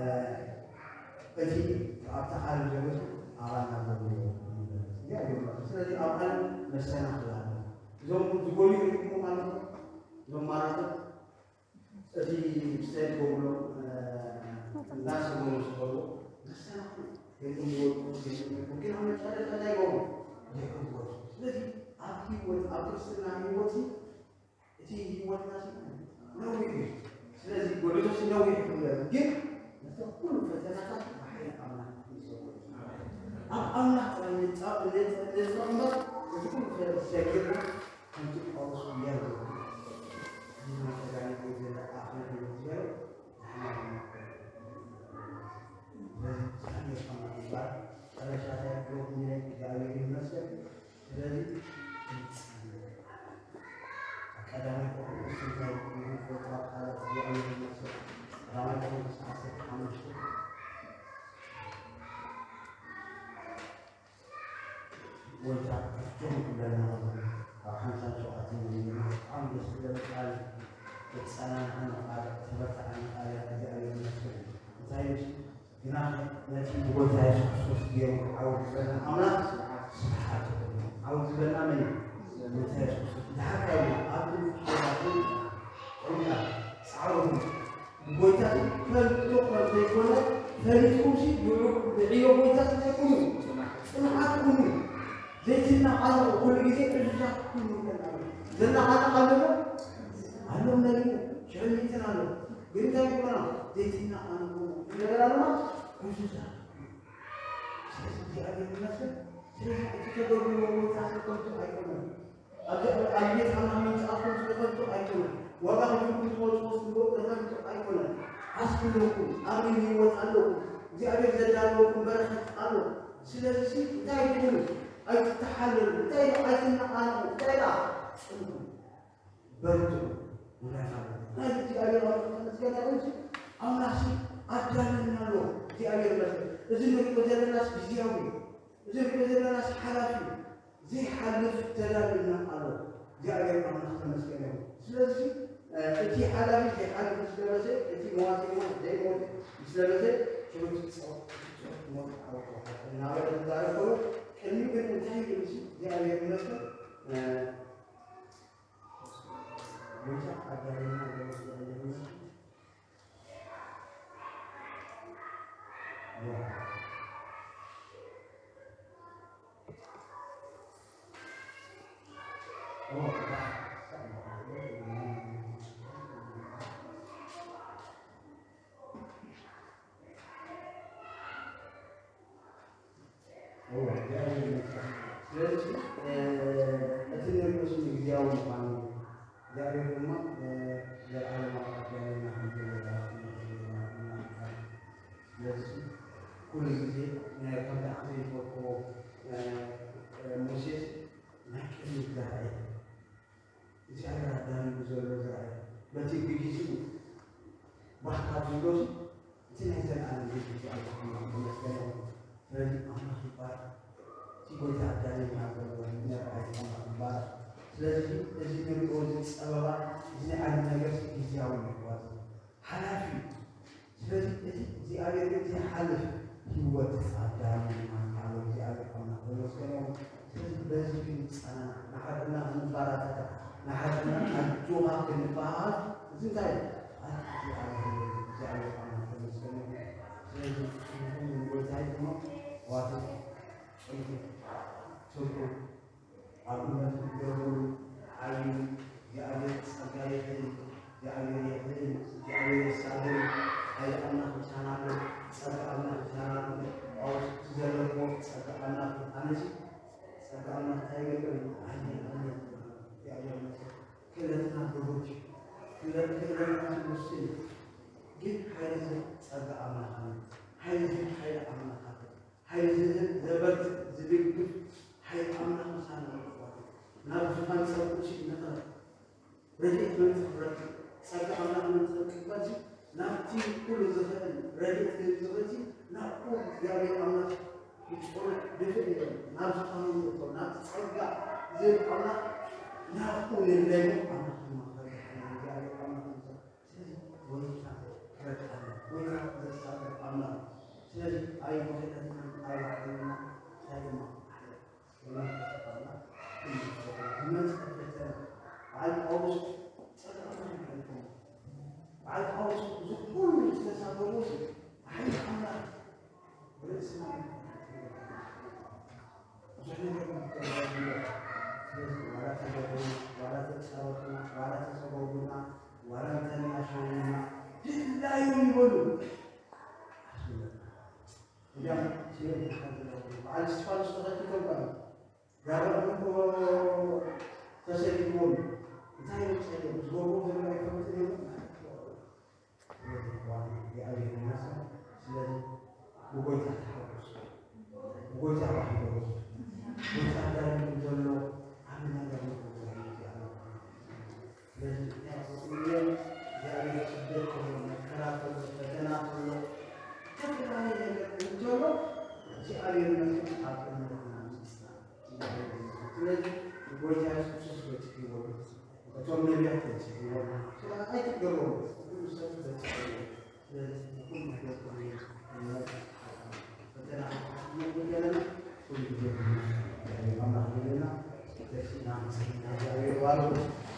እቲ ኣብቲ ዓለም ዘሎ ሲ ኣባና ዘሎ እዩ። እግዚኣብሔር ይመስገን። ስለዚ ኣብ ዓለም መሰናኽል ኣሎ። እዞም ዝጎዩ ርኢኹም ኣለኹም? እዞም ማራቶን እቲ ብስታይ ዝገብርሎም፣ እ፣ እንዳሰገሩ ዝገብሩ መሰናኽል ገጢምዎም፣ ገጢምዎም፣ ግን ኣብ መጨረሻ እንታይ ይገብሩ? ይዕወቱ። ስለዚ ኣብ ህይወት፣ ኣብ ክርስትና ህይወት እቲ ህይወትና ነዊሕ እዩ። ስለዚ ጉዕዞ ነዊሕ እዩ፣ ግን ነቲ ኩሉ ፈተናታት ብሓይሊ ኣምላኽ ክንሰግሮ ኢና። ኣብ ኣምላኽ ጥራይ ንጻ-፣ ንጽ-፣ ንጽናዕ እምበር፣ እዚ ኩሉ ፈተና ሰጊርና ከምቲ ጳውሎስ ይብሎ፣ "ንሕና ተጋኒኑ ዘለ ኣኽሊል ህይወት ዝበሎ ንሕና ድማ." ስለዚ ብጣዕሚ የፋና ይባል። መጨረሻ እንታይ ክብሎ ክምነ እግዚኣብሔር ይመስገን። ስለዚ ንጸሊ። ቀዳማይ ቆሮንቶስ እንታይ ይብል? ፍጥረት ቃላት እግዚኣብሔር ይመስገን። ቀዳማይ ቆሮንቶስ ዓሰርተ ሓሙሽተ ጎይታ ክፍቶም ክብለና ኣብ ሓምሳን ሸውዓተን ብጣዕሚ ደስ ዝብል ቃል ዘጸናንዓና ቃል፣ ዘበርትዓና ቃል እግዚኣብሔር ይመስገን። እንታይ እዩ? ግና ነቲ ብጎይታ የሱስ ክርስቶስ ገይሩ ዓወት ዝበልና ኣምላኽ ስብሓት ይኹን። ዓወት ዝበልና መን እዩ? ጎይታ የሱስ ክርስቶስ። ድሓር እንታይ ኢልና? ኣብ ክንዲ ፍጡራቱ ቁምጣ ጻዕሩ ብጎይታ ፈልጦ ከም ዘይኮነ ፈሊጥኩምሲ ብዑ-፣ ብዕዮ ጎይታ እንታይ ኩኑ? ጽኑዓት ኩኑ። ዘይትነቓነቑ፣ ኩሉ ግዜ ዕዙዛት ኩኑ። ዘነቓንቕ ኣሎ ዶ? ኣሎ፣ ነጊሩ ሽዕሚትን ኣሎ። ግን እንታይ ይብሉና? ዘይትነቓነቑ። እንደገና ድማ ዕዙዛት ኩኑ። ስለዚ እግዚኣብሔር ይመስገን። ስለዚ እቲ ተገብርዎ ጎይታ ከንቱ ኣይኮነን። ኣብዚ ኣብ፣ ኣብ ቤት ኣምላኽ ምምጻእኩም ከንቱ ኣይኮነን። ዋጋ ከፊልኩም ትወጽዎ ስለ ከንቱ ኣይኮነን። ዓስቢ ኣለኩም፣ ኣብ ህይወት ኣለኩም። እግዚኣብሔር ዘዳለወኩም በረኸት ኣሎ። ስለዚ ሲ እንታይ ትብሉ? ኣይትተሓለሉ። እንታይ ኢሉ? ኣይትነቓነቑ። እንታይ ኢላ? ጽንሑ። በርትዑ። ምኽንያት ኣሎ። ናይ እግዚኣብሔር ኣምላኽ ተመስገን ይኹን። ኣምላኽ ሲ ኣዳልዩና ኣሎ። እግዚኣብሔር ይመስገን። እዚ ንሪኦ ዘለናስ ግዝያዊ እዩ። እዚ ንሪኦ ዘለናስ ሓላፊ እዩ። ዘይሓልፍ ተዳልዩልና ኣሎ። እግዚኣብሔር ኣምላኽ ተመስገን ይኹን። ስለዚ፣ እ፣ እቲ ሓላፊ ዘይሓልፍ ምስ ለበሰ፣ እቲ መዋቲ ድማ ዘይሞት ምስ ለበሰ፣ ሽዑ እቲ ጸው-፣ እቲ ጸውት ሞት ዓወት ወሓጠ እናበለ ዝዛረብ ከሎ፣ ቅድሚኡ ግን እንታይ ይብል? እዚ እግዚኣብሔር ይመስገን፣ እ፣ ጎይታ ኣዳልዩና ኣሎ። እግዚኣብሔር ይመስገን። እወ፣ እግዚኣብሔር ይመስገን። ስለዚህ፣ እ፣ እቲ ንርእሱ ግዜያዊ ምዃኑ፣ እግዚኣብሔር ድማ፣ እ፣ ዘለዓለማዊ ኣዳልዩና ከም ዘሎ ኢና ንፈልጥ። ስለዚ ኩሉ ግዜ፣ እ፣ ከምቲ ኣነ ዝፈልጦ፣ እ፣ እ፣ ሙሴስ ናይ ቅድሚት ዝረኣየ፣ እግዚኣብሔር ኣዳልዩ ዘሎ ዝረኣየ፣ በቲ ብግዜኡ ባህ ካብ ዝብሎሲ፣ እቲ ናይ ዘለኣለም ቤት እግዚኣብሔር ኣምላኽ ተመስገን ይኹን። ስለዚ ኣምላኽ ይባረኽ። እቲ ጎይታ ኣዳልዩና ዘሎ ነገር ኣምላኽ ይባረኽ። ስለዚ እዚ ንሪኦ እዚ ጸበባ፣ እዚ ናይ ዓለም ነገር ግዝያዊ እዩ፣ ኣሕዋት፣ ሓላፊ እዩ። ስለዚ እቲ እግዚኣብሔር ግን ዘይሓልፍ ህይወት ኣዳልዩና ኣሎ። እግዚኣብሔር ኣምላኽ ተመስገን ይኹን። ስለዚ በዚ ክንጸናናዕ፣ ንሓድና ክንበራታታዕ፣ ንሓድና ኣጆኻ ክንበሃሃል፣ እዚ እንታይ እዩ? ቃል እግዚኣብሔር እዩ። እግዚኣብሔር ኣምላኽ ተመስገን ይኹን። ስለዚ ንኹሉ ንጎይታ ይኹን። ዋቱ ጽንቱ፣ ትርፉ፣ ኣብ እምነት ዝገብሩ ዓብዩ። እግዚኣብሔር ጸጋ ይኽእል፣ እግዚኣብሔር የኽእል፣ እግዚኣብሔር የሳልም። ሓይሊ ኣምላኽ ምሳና ኣሎ፣ ጸጋ ኣምላኽ ምሳና ኣሎ። ጳውሎስ እቲ ዘለዎ ጸጋ ኣምላኽ ኣነሲ ጸጋ ኣምላኽ እንታይ ይገብር? ኣነ፣ ኣነ፣ እግዚኣብሔር ይመስገን። ክእለትና ብሩህ እዩ። ክእለት-፣ ክእለትና ውሱን እዩ። ግን ሓይሊ ዝህብ ጸጋ ኣምላኽ ኣሎ። ሓይሊ ዝህብ ሓይሊ ኣምላኽ ኣሎ። ሓይሊ ዝህብ፣ ዘበርትዕ፣ ዝድግፍ ሓይሊ ኣምላኽ ምሳና ኣሎ። ናብ ዙፋን ጸድቁ ሲ ንቕረብ። ረድኤት መን ክረክብ? ጸጋ ኣምላኽ መን ክረክብ? ናብቲ ኩሉ ዝኽእል ረድኤት ክህብ ዝኽእል ሲ ናብኡ እግዚኣብሔር ኣምላኽ ይጽውዕ። ድፍእ ይበል። ናብ ዙፋኑ ንእቶ፣ ናብ ጸጋ ዝህብ ኣምላኽ ናብኡ ንለምን። ኣምላኽ ድማ ክረድኣና፣ እግዚኣብሔር ኣምላኽ ይመስገን። ስለዚ ጎይታ ክረድኣና፣ ጎይታ ዘሳልጥ ኣምላኽ። ስለዚ ኣይንኽእለትናን ኣይባሕርና እንታይ ድማ ዝመጸ ፈተና፣ በዓል ጳውሎስ ጸጋ ኣምላኽ ይፈልጦ። በዓል ጳውሎስ እዚ ኩሉ ዝተሳገሮ እዚ ሓይሊ ኣምላኽ ርእስና ብዙሕ ነገር ይገብር። ስለዚ ዋላ ተገርሙ፣ ዋላ ተጻወቱና፣ ዋላ ተጸበቡና፣ ዋላ እንተናሸውና ድላዮም ይበሉ። እንዲያም ሲኦል ተሓንግሮም። በዓል እስጢፋኖስ ተኸቲቶም ቃሉ ጋብኦም እኮ ተሰዲድዎም። እንታይ እዮም ጸሊኦም? ዝገብርዎ ዘለዉ ኣይፈልጡን እዮም። ስለዚ ብጎይታ ተሓጎሱ። ብጎይታ ባህጎ። ጎይታ ዳይም ዘሎ ዓቢ ነገር ነው። ስለዚ እንታይ ክኸውን እየ? እግዚኣብሔር ስደት ከሎ፣ መከራ ከሎ፣ ፈተና ከሎ፣ ዝተፈላለየ ነገር እንከሎ፣ እግዚኣብሔር ይመስገን ኣብ እምነትና ምጽና። ስለዚ ንጎይታ የሱስ ክርስቶስ በጺሕዎ። እቶም ነቢያት በጺሕዎ። ስለ ኣይትገረሙ፣ ኩሉ ሰብ በጺሕዎ። ስለዚ ንኹሉ ነገር ፈተና ዘለና ኩሉ ግዜ ኣምላኽ ዘለና ተስና ምስና እግዚኣብሔር ባርኩ።